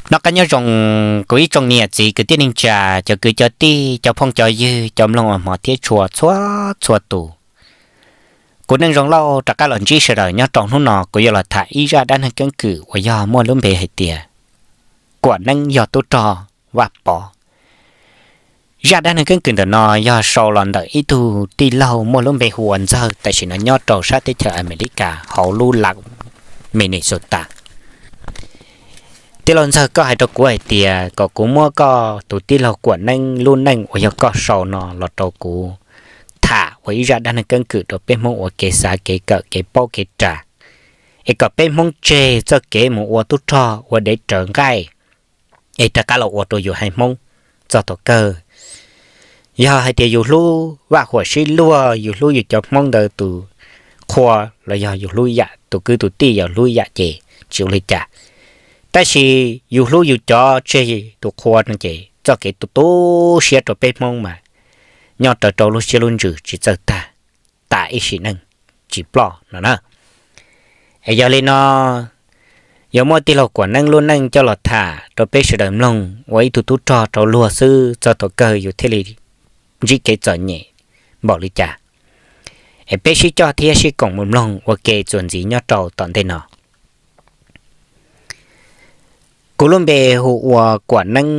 Noj qab nyob zoo kuv ib tsoom niam txiv kwv tij neej tsa, cov kwv cov tij, cov phooj cov ywg, cov mloog uas hmov thiab tshua txhua txhua tus. Kuv Neej Zoo Lauj rov qab los ntsib sawv daws nyob rau hnub no, kuv yuav los tham ib zaj dab neeg keeb kwm uas yog muaj lub npe hais tias Kuam Neeb yog tub rog Vaj Pov. Zaj dab neeg keeb kwm ntawm no yog sau los ntawm ib tug tij laug muaj lub npe hu ua Ntxawg, tam sim no nyob rau sab teb chaws Amelikas hauv lub lav Minnesota. Tij laug Ntxawg, koj hais rau kuv hais tias kom kuv muab koj tus tij laug Kuam Neeb lub neej uas yog koj sau no los rau kuv tham ua ib zaj dab neeg keeb kwm rau peb Hmoob ua kev xav kev kawm kev paub kev ras, es kom peb Hmoob tseg txoj kev mus ua tub rog ua dev raws nqaij, es rov qab los ua rau yus haiv Hmoob txog thaum kawg. Yog hais tias yus hlub vaj huam sib luag, yus hlub yus cov Hmoob ntawd tus qhua, los yog yus hlub yam tus kwv tus tij yus hlub yam ces tsis ua li cas, tab sis yus hlub yus cov tseg tus qhua no ces txoj kev tu tu siab rau peb Hmoob mas nyob rawv rau lub siab lub ntsws tsis txawj tag, tas ib sim neej tsis ploj no na. Es yog li no, yuav muab tij laug Kuam Neeb lub neej coj los tham rau peb sawv daws mloog ua ib tug tub rog rau luag xwb, txog thaum kawg yus thiaj li ntsib kev txom nyem npaum li cas. Es peb sib coj thiab sib koom mus mloog ua ke txuas ntxiv nyob rau tom ntej no. Kuv lub npe hu ua Kuam Neeb,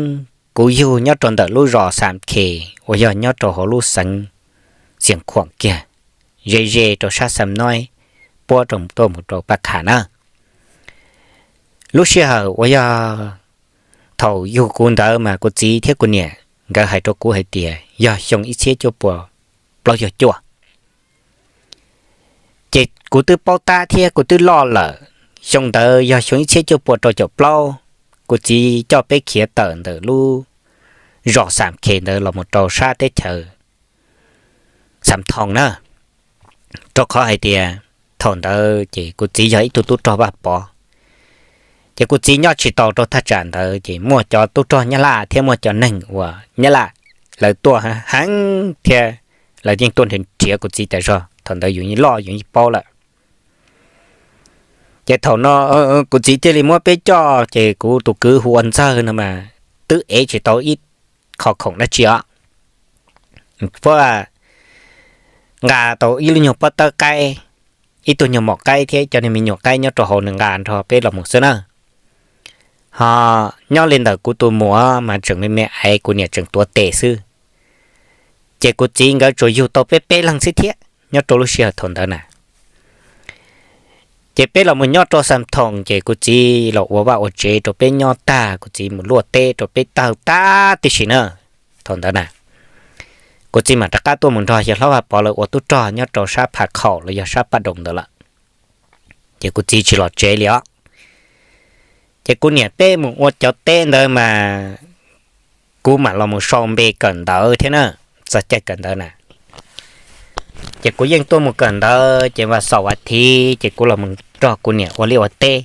kuv yug nyob rau ntawm lub zos Xam Khes uas yog nyob rau hauv lub xeev Xias Khuam kiag, ze ze rau sab Xam Noib, puab rau tuaj mus rau Paj Kham na. Lub sij hawm uas yog thaum yug kuv ntawd mas kuv txiv thiab kuv niam nkawd hais rau kuv hais tias yog xyoo ib txhiab cuaj pua plaub caug cuaj. Ces kuv twb paub tab thiab kuv twb loj lawm. Xyoo ntawd yog xyoo ib txhiab cuaj pua rau caum plaub, kuv txiv coj peb khiav tawm ntawm lub zos Xam Khes ntawd los mus rau sab teb chaws Xam Thoos na, rau qhov hais tias thaum ntawd ces kuv txiv yog ib tug tub rog Vaj Pov. Ces kuv txiv nyob tsis tau rau thaj tsam ntawd ces muaj cov tub rog Nyab Laj thiab muaj cov neeg uas Nyab Laj lawv tuaj heev thiab lawv yeej tuaj nrhiav kuv txiv tas zog. Thaum ntawd yus yeej loj yus yeej paub lawm. Ces thaum no kuv txiv thiaj li muab peb coj, ces kuv tus kwv hu ua Ntxawg no mas twb ev tsis tau ib qho khoom dab tsi os. Puab nqa tau ib lub nyuag pob tawb qaib, ib tug nyuag mom qaib thiab cov niag me nyuam qaib nyob rau hauv nws nqa nrog peb los mus xwb na. Ho nyob li ntawm kuv tus muam mas tseem me me aiv, kuv niam tseem tuav tes xwb. Ces kuv txiv nkawd tsuas yug tau peb peb leeg xwb thiab nyob rau lub sij hawm thaum ntawd na. Ces peb los mus nyob rau Xam Thoos ces kuv txiv los ua vaj ua tsev rau peb nyob tag, kuv txiv mus luaj teb rau peb tawg tag tib si na. Thaum ntawd na, kuv txiv mam rov qab tuaj mus nrog yawg hlob Vaj Pov lawv ua tub rog nyob rau sab Pha Khaum los yog sab Paj Doos ntawd lawm. Ces kuv txiv tsis los tsev li os. Ces kuv niam peb mus ua cov teb ntawd mas kuv mam los mus sau npe kawm ntawv thiab na. Txog caij kawm ntawv na, ces kuv yeej tuaj mus kawm ntawv, ces vas xaum vas thiv ces kuv los mus nrog kuv niam ua liaj ua teb.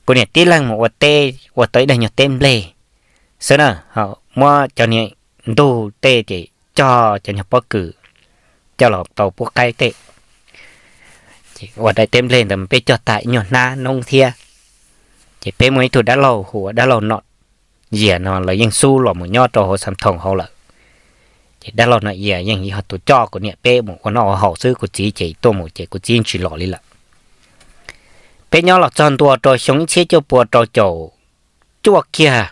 Kuv niam tib leeg mus ua teb ua tau ib daim nyuag teb nplej xwb na, muab cov niag ntug tej ces cog cov nyuag pob kws coj los tau pub qaib tej. Ces ua daim teb nplej ntawd peb cog tag ib nyuag hnab noob thiab. Ces peb muaj ib tug dab laug hu ua dab laug Nom Yias no, lawv yeej xub los mus nyob rau hauv Xam Thoos hauv lawm. Ces dab laug Nom Yias yeej yog tus coj kuv niam peb mus ua noj ua haus xwb, kuv txiv ces tuaj mus ces kuv txiv yeej tsis los li lawm. Peb nyob los txog ntua rau xyoo ib txhiab cuaj pua rau caum cuaj kiag,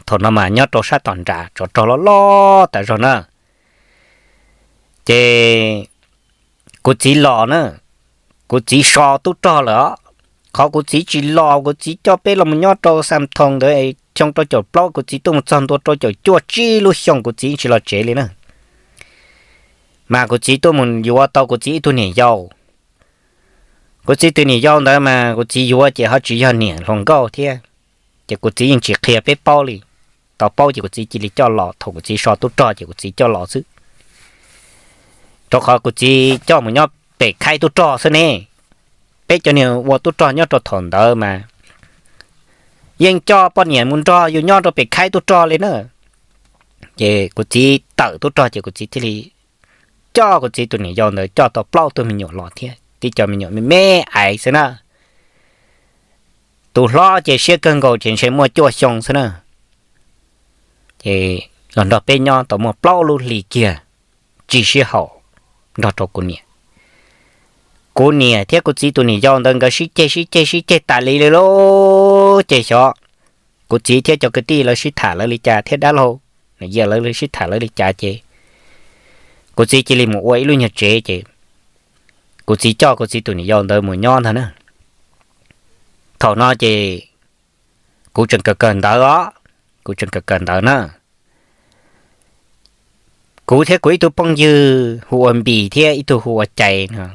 thaum no mas nyob rau sab tom nram tsov rog loj loj tas zog na. Ces kuv txiv los na, kuv txiv so tub rog lawm os. Qhov kuv txiv tsis los, kuv txiv coj peb los mus nyob rau Xam Thoos ntawd, xyoo rau caum plaub kuv txiv tuaj mus txog ntua rau caum cuaj, tsib lub xyoo kuv txiv tsis los tsev li na. Mas kuv txiv tuaj mus yuav tau kuv txiv ib tug niam yau. Kuv txiv tus niam yau ntawd mas kuv txiv yuav ces ho tsis yog niam hluas nkauj thiab, ces kuv txiv yeej tsis qhia peb paub li. Tau paub ces kuv txiv cia li coj los, thaum kuv txiv so tub rog ces kuv txiv coj los xwb. Rau qhov kuv txiv coj mus nyob pem khaib tub rog xwb ne. Peb cov niag ua tub rog nyob rau thaum ntawd mas yeej coj poj niam mus nrog yus nyob rau pem khaib tub rog li na. Ces kuv txiv tawm tub rog ces kuv txiv thiaj li coj kuv txiv tus niam yau ntawd coj tau plaub tug me nyuam los thiab, tib cov me nyuam me me aiv xwb na. Tus hlob ces siab kawg nkaus ces ntshe muaj cuaj xyoo xwb na. Ces los nrog peb nyob tau muaj plaub lub hlis kiag, tsis sib haum nrog rau kuv niam. Kuv niam thiab kuv txiv tus niam yau ntawd nkawd sib ceg sib ceg sib ceg tas li li lauj. Ces xyov kuv txiv thiab cov kwv tij lawv sib tham lawv li cas thiab dab laug Nom Yias lawv sib tham lawv li cas ces kuv txiv cia li mus ua ib lub nyuag tsev ces kuv txiv coj kuv txiv tus niam yau ntawd mus nyob ntag na. Thaum no ces kuv tseem kawm kawm ntawv os, kuv tseem kawm kawm ntawv na. Kuv thiab kuv ib tug phooj ywg hu ua Npis thiab ib tug hu ua Cai no,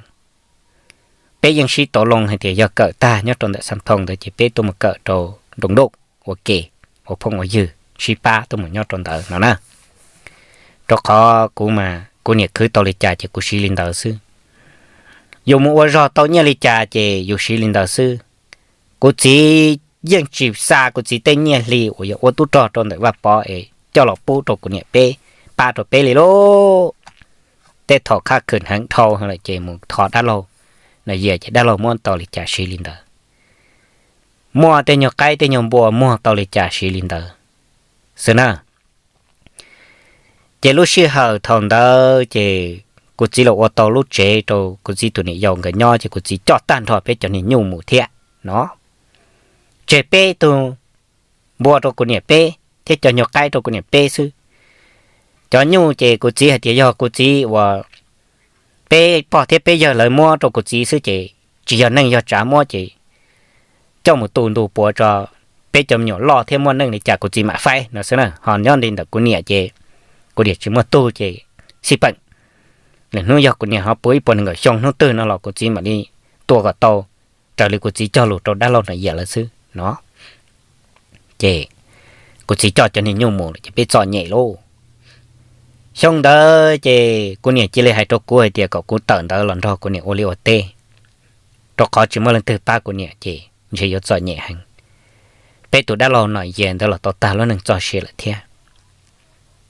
peb yeej sib tau loo hais tias yog kawm tag nyob rau ntawm Xas Thooj ntawd ces peb tuaj mus kawm rau Nroos Dauj ua ke, ua phooj ua ywg sib pab tuaj mus nyob rau ntawd no na. Rau qhov kuv mas kuv niam khwv tau li cas ces kuv siv li ntawd xwb. Yus mus ua zog tau nyiaj li cas ces yus siv li ntawd xwb. Kuv txiv yeej tsis xa kuv txiv tej nyiaj hli uas yog ua tub rog rau ntawm Vaj Pov es coj los pub rau kuv niam peb, pab rau peb li lauj. Tej thaum qhab khwm heev dhau lawm ces mus thov dab laug Nom Yias ces dab laug muab tau li cas siv li ntawd. Muaj tej nyuag qaib tej nyuag npua muag tau li cas siv li ntawd xwb na. Ces lub sij hawm thaum ntawd ces kuv txiv los ua tau lub tsev rau kuv txiv tus niam yau nkawd nyob ces kuv txiv coj tag nrho peb cov niag nyuj mus thiab no. Tseg peb tug npua rau kuv niam peb thiab cov nyuag qaib rau kuv niam peb xwb. Cov nyuj ces kuv txiv hais tias yog kuv txiv uas peb pog thiab peb yawg lawv muab rau kuv txiv xwb ces tsis yog neeg yog tsav muab ces coj mus tu ntu puav tso, peb cov me nyuam loj thiab muaj neej li cas kuv txiv mam faib no xwb na. Ho nyob li ntawm kuv niam ces kuv niam tsis muaj tug ces xij peem. Lwm hnub yog kuv niam ho puv ib puas nees nkaum xyoo hnub twg no los kuv txiv mam li tua kom tau raws li kuv txiv cog lus rau dab laug Nom Yias lawv xwb no. Ces kuv txiv coj cov niag nyuj mus lawm ces peb txom nyem lauj. Xyoo ntawd ces kuv niam cia li hais rau kuv hais tias kom kuv tawm ntawd los nrog kuv niam ua liaj ua teb, rau qhov tsis muaj leej twg pab kuv niam ces ntshe yuav txom nyem heev. Peb tus dab laug Nom Yias ntawd los tau tag lub neej txoj sia lawm thiab.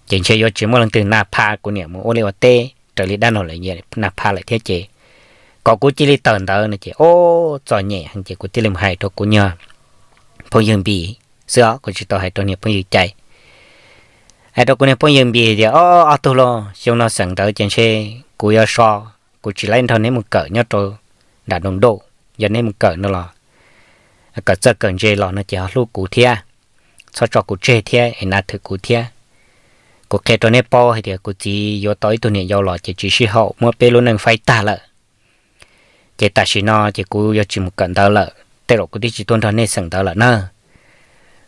Ces ntshe yuav tsis muaj leej twg naj pha kuv niam mus ua liaj ua teb raws li dab laug Nom Yias naj pha lawm thiab ces kom kuv cia li tawm ntawd no ces o, txom nyem heev ces kuv thiaj li mus hais rau kuv niag phooj ywg Npis xwb os, kuv tsis tau hais rau niag phooj ywg Cai. Hais rau kuv niag phooj ywg Npis tias o, ob tug los xyoo no xeem ntawd ces ntshe kuv yuav so, kuv tsis laib nrog neb mus kawm nyob rau nram Nroos Dauj, yog neb mus kawm no los kawm txawj kawm ntse los no ces ho hlub kuv thiab, txhob tso kuv tseg thiab es nav thwm kuv thiab. Kuv qhia rau neb paub hais tias kuv txiv yuav tau ib tug niam yau los ces tsis sib haum, muab peb lub neej faib tag lawm. Ces tam sim no ces kuv yuav tsis mus kawm ntawv lawm, tej zaum kuv twb tsis tuaj nrog nej xeem ntawv lawm na.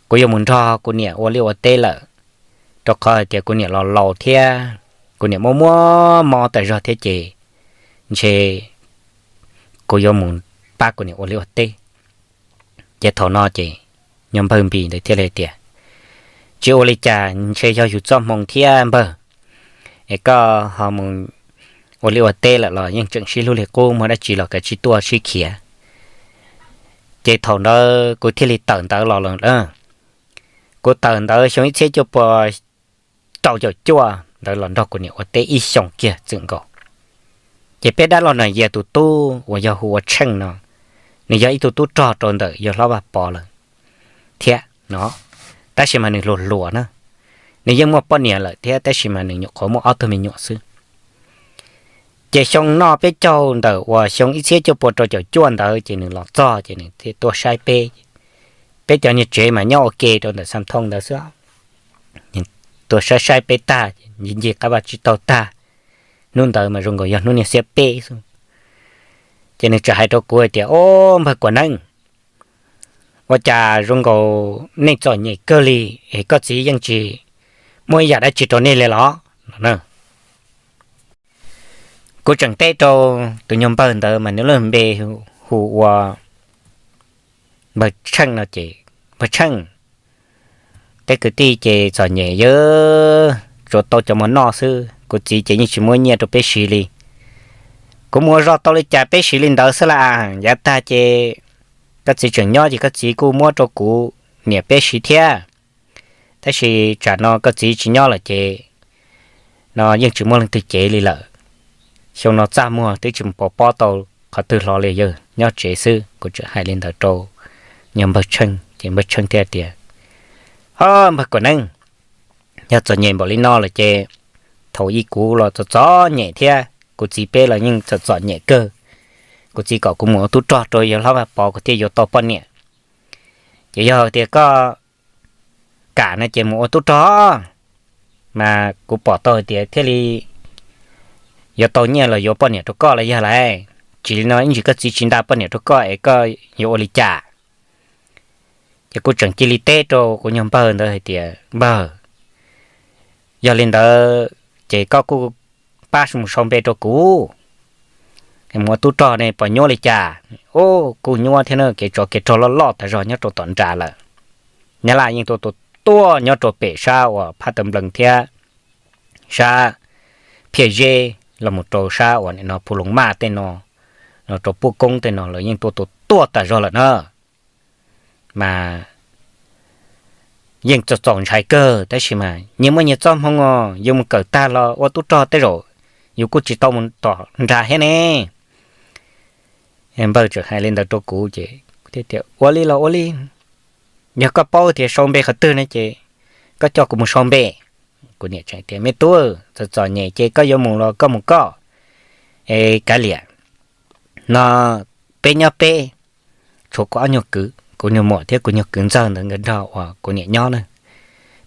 Kuv yuav mus nrog kuv niam ua liaj ua teb lawm, rau qhov hais tias kuv niam los laus thiab, kuv niam muaj muaj mob tas zog thiab ces ntshe kuv yuav mus pab kuv niam ua liaj ua teb. Ces thaum no ces nyuag npawg Npis ntawd thiaj li tias, tsis ua li cas, ntshe yog yus txoj hmoo thiab npawg, es koj ho mus ua liaj ua teb lawm los yeej tseem sib hlub li qub, muaj dab tsi los kav tsij tuaj sib khiav. Ces thaum ntawd kuv thiaj li tawm ntawv los lawm. Kuv tawm ntawv xyoo ib txhiab cuaj pua rau caum cuaj ntawd los nrog kuv niam ua teb ib xyoos kiag txwm nkaus. Ces peb dab laug Nom Yias tus tub uas yog hu ua Tsheej no, nws yog ib tug tub rog rau ntawm yawg hlob Vaj Pov lawm thiab no, tab sis mas nws hluas hluas na, nws yeej muaj poj niam lawm thiab tab sis mas nws nyuam qhuav muaj ob tug me nyuam xwb. Ces xyoo noj peb caug ntawm uas xyoo ib txhiab cuaj pua rau caum cuaj ntawd ces nws los txog ces nws thiaj tuaj saib peb. Peb cov niag tsev mas nyob ua ke rau ntawm Xas Thooj ntawd xwb. Tuaj saib saib peb tag, ncig ncig qab vaj tsib taug tag, hnub ntawd mas zoo nkaus yog hnub niaj xiab peb xwb. Ces nws txawm hais rau kuv hais tias, o, npawg Kuam Neeb, ua cas zoo nkaus nej txom nyem kawg li es koj txiv yeej tsis muaj ib yam dab tsi rau nej li los no na? Kuv tseem teb rau tus nyuag npawg ntawd mas nws lub npe hu ua npawg Tsheej no ces, npawg Tsheej, peb kwv tij ces txom nyem yawg, tsuas tau cov mov noj xwb, kuv txiv ces yeej tsis muab nyiaj rau peb siv li. Kuv mus ua zog tau li cas peb siv li ntawd xwb las. Yav tag ces koj txiv tseem nyob ces koj txiv kuj muab rau kuv niam peb siv thiab. Tab sis tsam no koj txiv tsis nyob lawm ces no yeej tsis muaj leej twg cev li lawm. Xyoo no txaj muag twb tsis mus pov pob tau qhov twg hlo li, yawg nyob tsev xwb. Kuv tseem hais li ntawd rau Npawg Tsheej ces Npawg Tsheej thiaj tias, Ob, npawg Kuam Neeb, yog txom nyem npaum li no lawm ces thaum ub kuv los txom txom nyem thiab kuv txiv peb los yeej txom txom nyem kawg. Kuv txiv kom kuv mus ua tub rog rau yawg hlob Vaj Pov kuv thiaj yuav tau poj niam. Ces yog tias koj kam no ces mus ua tub rog, mas kuv pom tau hais tias thiaj li yuav tau nyiaj los yuav poj niam rau koj los yog lawm. Tsis li no ib ntsis koj txiv tsis nta poj niam rau koj es koj yuav ua li cas? Ces kuv tseem cia li teb rau kuv nyuag npawg ntawd hais tias, Npawg, yog li ntawd ces koj kuj pab mus sau npe rau kuv, mus ua tub rog ne puas nyuaj li cas? Ub, kuj nyuaj thiab na, kev tsov kev rog loj loj tas zog nyob rau tom nram lawm. Nyab laj yeej tuaj tua tuaj nyob rau pem sab uas Phaj Taw Nplees thiab sab Phiaj Zeb los mus rau sab uas nim no Phu Loos Maj tej no, los rau Puab Koob tej no lawv yeej tuaj tua tuaj tas zog lawm na. Mas yeej txaus txaus ntshai kawg, tab sis mas nyias muaj nyias txoj hmoo os, yus mus kawm tag los ua tub rog tej zaum yus kuj tsis tau mus tom nram thiab ne. Npawg tseem hais li ntawd rau kuv ces kuv thiaj tias, Ua li los ua li, yog koj paub tias sau npe qhov twg no ces koj coj kuv mus sau npe. Kuv niam tseem tias, Me tub, txom txom nyem ces koj yuav mus los koj mus koj, es kav liam, no peb nyob peb, tshuav kuv ob nyuag kwv, kuv nyuag muam thiab kuv nyuag kwv ntxawg ntawd nkawd nrog uas kuv niam nyob na.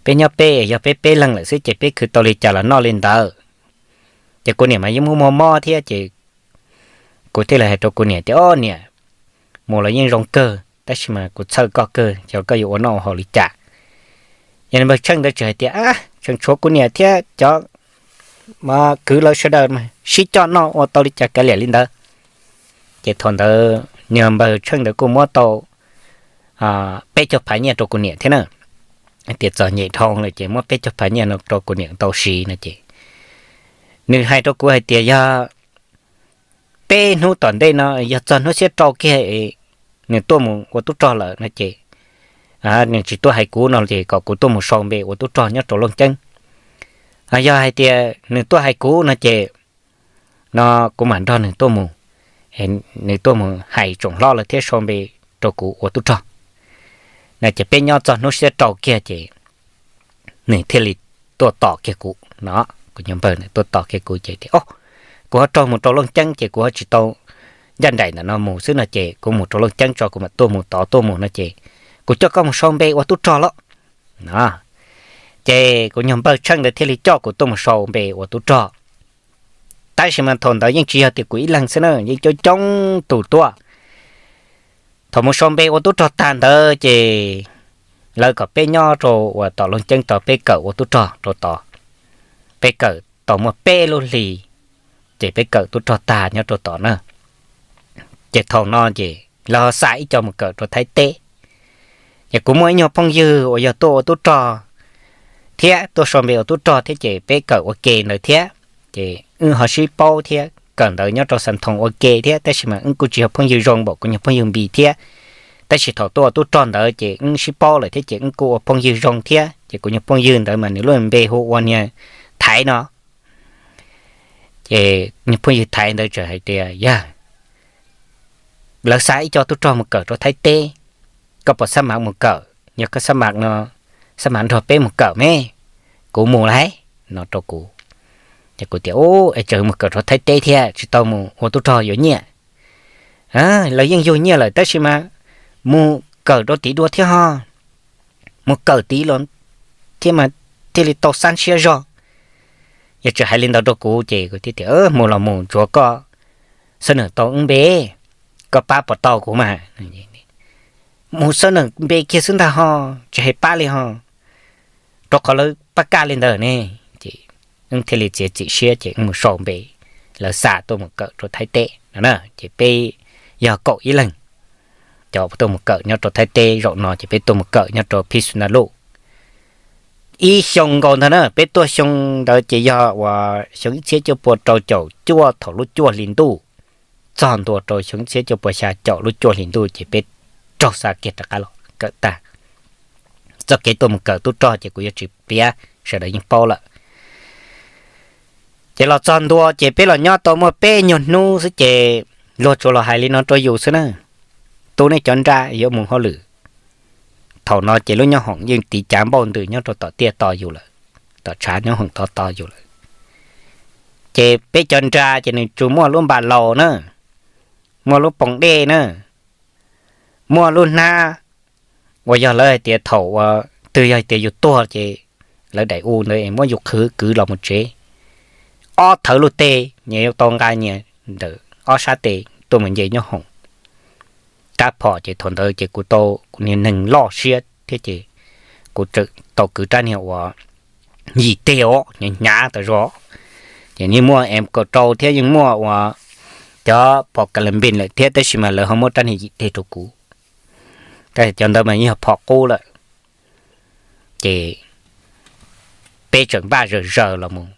Peb nyob peb, yog peb peb leeg lawm xwb ces peb khwv tau li cas los noj li ntawd. Ces kuv niam mas yeej muaj muaj mob thiab ces kuv thiaj li hais rau kuv niam tias, Ob niam, mus los yeej zoo kawg tab sis mas kuv txhawj koj kawg, xyov koj yuav ua noj ua haus li cas. Yog li npawg Tsheej ntawd tseem hais tias, Tseem tshuav kuv niam thiab cov kwv lawv sawv daws mas sib coj noj ua tau li cas kav liam li ntawd. Ces thaum ntawd niag npawg Tsheej ntawd kuj muab tau peb caug phav nyiaj rau kuv niam thiab na. Tias txom nyem dhau lawm ces muab peb caug phav nyiaj no rau kuv niam tau siv no ces nws hais rau kuv hais tias yog peb hnub tom ntej no yog txog hnub xiab rau kiag nws tuaj mus ua tub rog lawm no ces nws tsis tuaj hais kuv no ces kom kuv tuaj mus sau npe ua tub rog nyob rau Looj Ceeb. Yog hais tias nws tuaj hais kuv no ces no kuv mam nrog nws tuaj mus, nws tuaj mus hais tsoom hlob lawv thiab sau npe rau kuv ua tub rog no ces peb nyob txog hnub xiab rau kiag ces nws thiaj li tuaj tos kiag kuv no. Kuv nyuag npawg nws tuaj tos kiag kuv ces tias, Ob, kuv ho raug mus rau Looj Ceeb ces kuv ho tsis tau ncaj nraim ntawm no mus xwb no ces kuv mus rau Looj Ceeb tso kuv mam tuaj mus tod tuaj mus no ces kuv coj koj mus sau npe ua tub rog lauj no. Ces kuv nyuag npawg Tsheej ntawd thiaj li coj kuv tuaj mus sau npe ua tub rog. Tab sis mas thaum ntawd yeej tsis yog tias kuv ib leeg xwb na, yeej coob coob tus tuaj. Thaum mus sau npe ua tub rog tag ntawd ces lawv kom peb nyob rau uas tom Looj Ceeb tod peb kawm ua tub rog rau tod. Peb kawm tau muaj peb lub hlis ces peb kawm tub rog tag nyob rau tod na. Ces thaum no ces lawv ho xa ib co mus kawm rau Thaib teb. Ces kuv muaj ib nyuag phooj ywg uas yog tuaj ua tub rog thiab tuaj sau npe ua tub rog thiab ces peb kawm ua ke ntawd thiab. Ces wb ho sib paub thiab kawm ntawv nyob rau Xas Thoos ua ke thiab, tab sis mas wb kuj tsis yog phooj ywg zoo npaum kuv nyuag phooj ywg Npis thiab. Tab sis thaum tuaj ua tub rog ntawd ces wb sib paub lawm thiab ces wb kuj ua phooj ywg zoo thiab. Ces kuv nyuag phooj ywg ntawd mas nws lub npe hu ua niag Thaiv no. Ces nyuag phooj ywg Thaiv ntawd txawm hais tias, Yawg, lawv xa ib co tub rog mus kawm rau Thaib teb, koj puas xab mam mus kawm? Yog koj xab mam no, xab mam nrog peb mus kawm me, kuv mus lauj, no rau kuv. Ces kuv tias, Ub, es tseem mus kawm rau Thaib teb thiab tsis tau mus ua tub rog yuav nyiaj? Lawv yeej yug nyiaj lawm tab sis mas mus kawm rau tid dua thiab ho, mus kawm tid los thiab mas thiaj li tau xab siab zog. Yog tseem hais li ntawd rau kuv ces kuv thiaj tias, Mus los mus, tsuav koj xab nam tau wb npe, koj pab puas tau kuv mas. Mus xab nam npe kiag xwb ntag ho, tsis hais pab li ho, rau qhov lawv pab kaj li ntawd ne. Ces wb thiaj li txiav txim siab ces wb mus sau npe, lawv xa tuaj mus kawm rau Thaib teb no na. Ces peb yog kaum ib leeg cov tuaj mus kawm nyob rau Thaib teb zaum no ces peb tuaj mus kawm nyob rau Phij Xu Na Luj. Ib xyoo nkaus ntag na, peb tuaj xyoo ntawd ces yog uas xyoo ib txhiab cuaj pua rau caum cuaj thaum lub cuaj hlis ntuj, txog ntua rau xyoo ib txhiab cuaj pua xya caum lub cuaj hlis ntuj ces peb raug xa kiag rov qab los kawm tag. Txoj kev tuaj mus kawm tub rog ces kuv yuav tsis piav, sawv daws yeej paub lawm. Ces los txog ntua ces peb los nyob tau muaj peb nyuag hnub xwb ces luag tsuas los hais li no rau yus xwb na, Tub, nej cov nra yuav mus hauj lwm Thaum no ces lub nyob hoom yeej tiv cav npauj ntws nyob rau tom tiaj to yus lawm, tom tshav nyob hoom to to yus lawm. Ces peb cov nra ces nws tsuas muaj lub npa laus na, muaj lub poos dej na, muaj lub hnab uas yog lawv hais tias thaum uas twg yog hais tias yus tuag ces lawv daim u ntawd es muab yus qhwv kwv los mus tsev. Ob thawv lub teg nyias yuav tau nqa nyias ntawm ob sab tes tuaj mus nce nyob hoom rab phom. Ces thaum ntawd ces kuv tau, kuv niag neeg loj siab thiab ces kuv tau kwv rab niag uas yim teg os, hnyav hnyav tas zog. Ces yeej muaj M kaum rau thiab yeej muaj uas cov phom ka la npis lawm thiab, tab sis mas lawv ho muab rab niag yim teg rau kuv. Tab sis cov ntawd mas yeej yog phom qub lawm. Ces peb tseem npaj zawm zaws los mus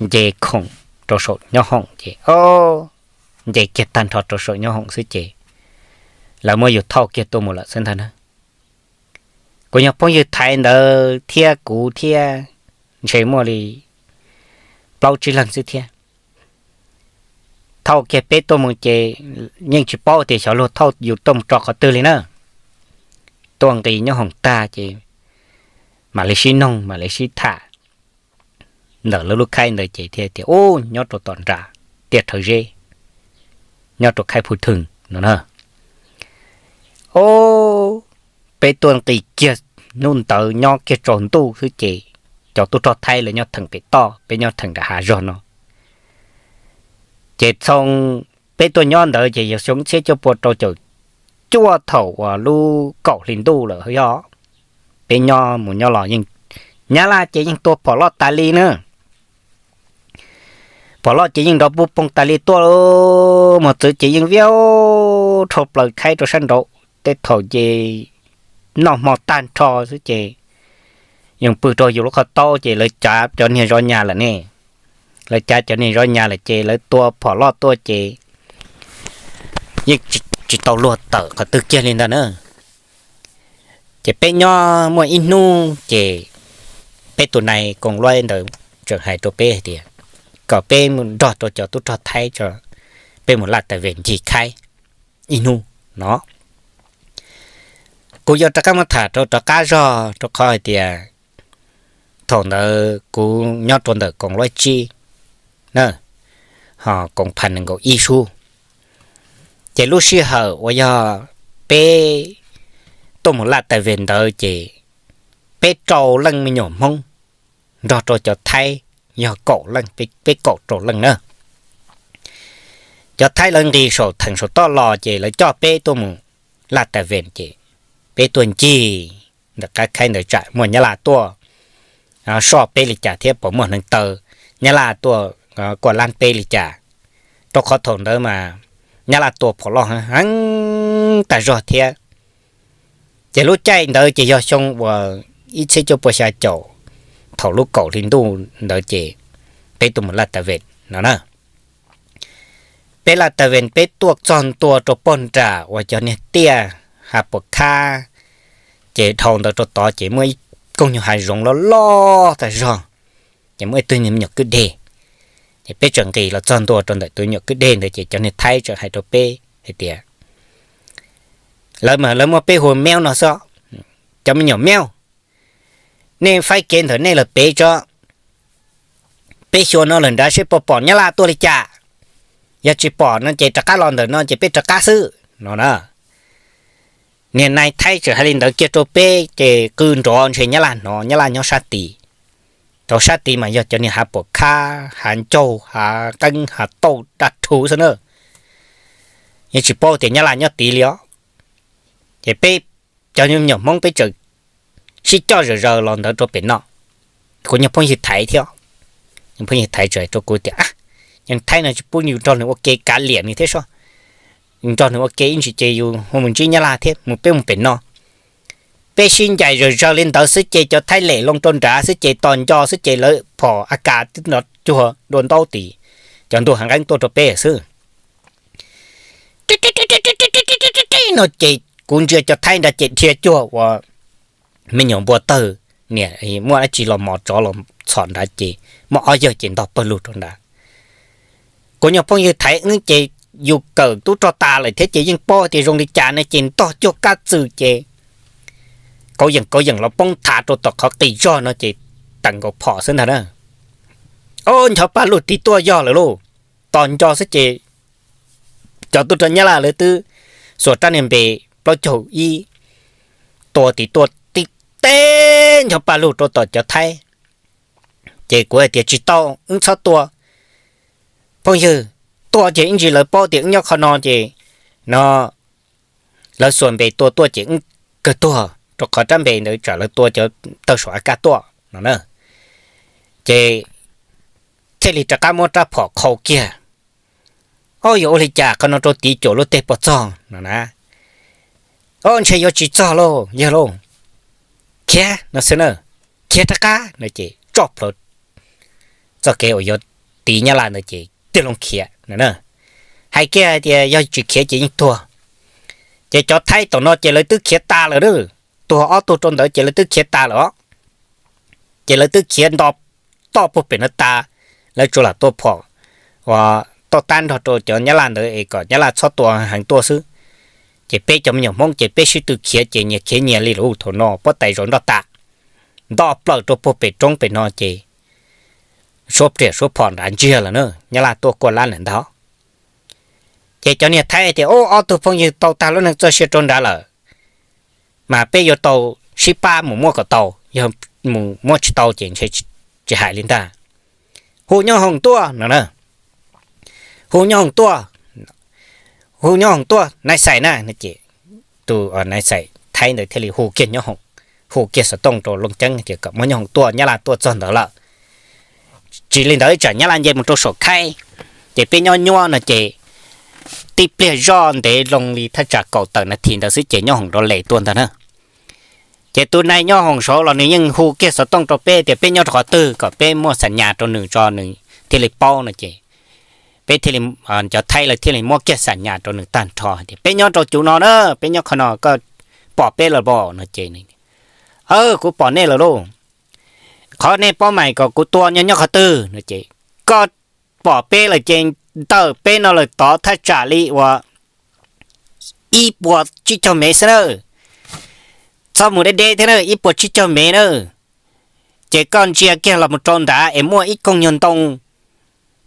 nce khoom rau saum nyob hoom ces, o, nce kiag tag nrho rau saum nyob hoom xwb ces lawv muab yus thauj kiag tuaj mus lawm xwb ntag na. Kuv nyuag phooj ywg Thaiv ntawd thiab kuv thiab ntshe muaj li plaub tsib leeg xwb thiab. Thauj kiag peb tuaj mus ces yeej tsis paub tias xyov luag thauj yus tuaj mus rau qhov twg li na. Tuaj nqis nyob hoom tag ces mam li sib noog mam li sib tham ntawm lawv lub khaib ntawd ces thiaj tias, u, nyob rau tom nram tiaj Rhawv Zeb, nyob rau khaib Phu Thwm no na. O, peb tuaj nqis kiag hnub ntawd nyob kiag tsaus ntuj xwb ces cov tub rog Thaib lawv nyob theem pem toj, peb nyob theem nram hav zog no. Ces txhoo peb tuaj nyob ntawd ces yog xyoo txhiab cuaj pua rau caum cuaj thaum uas lub kaum hli ntuj lawm yog. Peb nyob mus nyob los yeej, Nyab Laj ces yeej tua phom loj tas li na. Phom loj ces yeej nrov puj poog tas li tuaj, mos txwv ces yeej viab dhau plaws khaib rau sab nraud. Tej thaum ces noj hmo tag nrho xwb ces yeej pw rau yus lub qhov taub ces lawv cav cov niag zov nyas lawm ne. Lawv cav cov niag zov nyas lawm ces lawv tua phom loj tuaj ces yeej tsis tau luag tawm qhov twg kiag li ntag na. Ces peb nyob muaj ib hnub ces peb tus nais koos luaib ntawd tseem hais rau peb hais tias kom peb mus nrog rau cov tub rog Thaib tso, peb mus laj tas vem ncig khaib ib hnub no. Kuv yuav rov qab muab tham rau rov qab zog rau qhov hais tias thaum ntawd kuv nyob rau ntawm koos luaib tsib na, ho koos phas nees nkaum ib sub. Ces lub sij hawm uas yog peb tuaj mus laj tas vem ntawd ces peb rau leej me nyuam Hmoob nrog rau cov Thaib yog kaum leej, peb kaum rau leej na. Cov Thaib lawv nqis saum theem saum toj los ces lawv coj peb tuaj mus laj tas vem ces peb tuaj ncig ntawm qab khaib ntawd tsam muaj Nyab Laj tuaj soj peb li cas thiab pom muaj hneev taw Nyab Laj tuaj kuaj lab peb li cas. Rau qhov thaum ntawd mas Nyab Laj tua phom loj heev tag zog thiab. Ces lub caij ntawd ces yog xyoo uas ib txhiab cuaj pua xya caum, thaum lub kaum hli ntuj ntawd ces peb tuaj mus laj tas vem no na. Peb laj tas vem peb tuaj txog ntua rau pog nram uas cov niag tiaj Hav Puas Khab, ces dhau ntawd rau tod ces muaj ib koog nyuag hav zoov loj loj tag zog, ces muaj ib tug me nyuam kwj deg. Ces peb tseem nqis los txog ntua rau ntawm tus me nyuam kwj deg ntawd ces cov niag Thaib tseem hais rau peb hais tias, lawv mas lawv muab peb hu Meob no xwb, cov me nyuam Meob, nej faib kev ntawm nej lawm pem tso, peb xyuas no lawm nrad seb puas pom Nyab Laj tuaj li cas. Yog tsis pom no ces rov qab los ntawm no ces peb rov qab xwb no na. Niag nais Thaib tseem hais li ntawd kiag rau peb ces qw nrov ntshe Nyab Laj hnov, Nyab Laj nyob sab tid. Rau sab tid mas yog cov niag Hav Puas Khab, Hav Ncaug, Hav Qeeb, Hav Tauj daj rhuv xwb na. Yeej tsis paub tias Nyab Laj nyob tid li os. Ces peb cov nyuam Hmoob peb tseem sib coj zawm zaws los ntawd rau pem no. Kuv nyuag phooj ywg Thaiv thiab, nyuag phooj ywg Thaiv tseem hais rau kuv tias, yog Thaib no tsis pub yus nrog nws ua ke kav liam nws thiab soj, yus nrog nws ua ke ib ntsis ces yus ho mus ntsib Nyab Laj thiab, mus peb mus pem no. Peb sib ncaim zawm zaws li ntawd xwb ces cov Thaib lem loo rau nrad xwb ces tos nco xwb ces lawv phom A Kas twb nrov cuag dua ntaub tim cov ntug Hav Nqeeb tuaj rau peb xwb no ces kuv ntsia cov Thaib nrad ces dhia cuag ua me nyuam npua tawg, niam muaj dab tsi los mos tsov los txhom nrad ces muaj ob yawg ces ntog pawg lug rau nrad. Kuv nyuag phooj ywg Thaiv wb ces yus kawm tub rog tas lawm thiab ces yeej paub tias zoo li cas no ces ntog cuag kab txwm ces kauv yeem kauv yeem los poob thav rau tom qhov qis zog no ces tawm nkaus phom xwb ntag na. Ob nchov paj lug tig tuaj yog lawm lauj, tos nco xwb ces cov tub rog Nyab Laj lawv twb xuas rab niag npe plaub caug ib tua tig tuaj tib teb nchov paj lug rau tom cov Thaib. Ces kuv hais tias tsis tau, wb txhob tua phooj ywg, tua ces ib ntsis lawv paub tias wb nyob qhov no ces no lawv xuas npe tua tuaj ces wb kawg tuag rau qhov rab npe ntawd tsam lawv tua cov tawg saum A K tuaj no na. Ces thiaj li rov qab muab rab phom qhau kiag. Ob, yuav ua li cas qhov no rau tiv cuam luag tej puas txog no na. Ob, ntshe yuav tsis txog lauj yawg lauj, khiav no xwb na, khiav rov qab no ces tso plhuav txoj kev uas yuav tiv Nyab Laj ntawd ces tig loo khiav no na. Hais kiag hais tias yog tsis khiav ces yeej tuag. Ces cov Thaib tom no ces lawv twb khiav tas lawm na, tuag ob tug rau ntawd ces lawv twb khiav tas lawm os. Ces lawv twb khiav nto toj puag pem no tas, lawv tsuas lam tua phom uas toj tab nrog rau cov Nyab Laj ntawd es kom Nyab Laj txhob tua heev tuaj xwb. Ces peb cov me nyuam Hmoob ces peb sib tw khiav ces nyias khiav nyias li lauj, thaum no pob tais zaum nroj tas, nto plaws rau puag pem roob pem no ces suab riam suab phom nrad ntsiag lawm na, Nyab Laj tuaj kuaj lab lawm ntag. Ces cov niag Thaib tias, Ub, ob tug phooj ywg tau tag lub neej txoj sia rau nrad lawm, mas peb yuav tau sib pab mus muab kom tau, yog mus muab tsis tau ces ntshe tsis hais li ntag. Hu nyob hoom tuaj no na, hu nyob hoom tuaj, hu nyob hoom tuaj nais xais na. Ces tus nais xais Thaib ntawd thiaj li hu kiag nyob hoom, hu kiag xov tooj rau Looj Ceeb tias kom muab nyob hoom tuaj, Nyab Laj tuaj txog ntawd lawm. Tsis li ntawd tsam Nyab Laj nce mus rau saum khaib, ces peb nyob nyuab no ces tib pliag zoj ntev loo li thaj tsam kaum tawm nas this ntawd xwb ces nyob hoom rov les tuaj ntag na. Ces tus nais nyob hoom saud los nws yeej hu kiag xov tooj rau peb tias peb nyob rau qhov twg kom peb muaj xam nyas rau nws tso nws thiaj li paub no ces peb thiaj li, cov Thaib lawv thiaj li muab kiag xam nyas rau nws tag nrho tias peb nyob rau cuv no na, peb nyob qhov no, koj pom peb lawm pom no ces, Aw, kuv pom nej lawm lauj. Qhov nej paub mas kom kuv tua nyob nyob qhov twg no ces, Koj pom peb lawm ces ntawm peb no lawm tod thaj tsam li uas ib puas tsib caug mev xwb na. Txhob mus deb deb thiab na, ib puas tsib caug mev na. Ces koj ntsia kiag los mus rau ntawd es muaj ib koog nyuag ntoo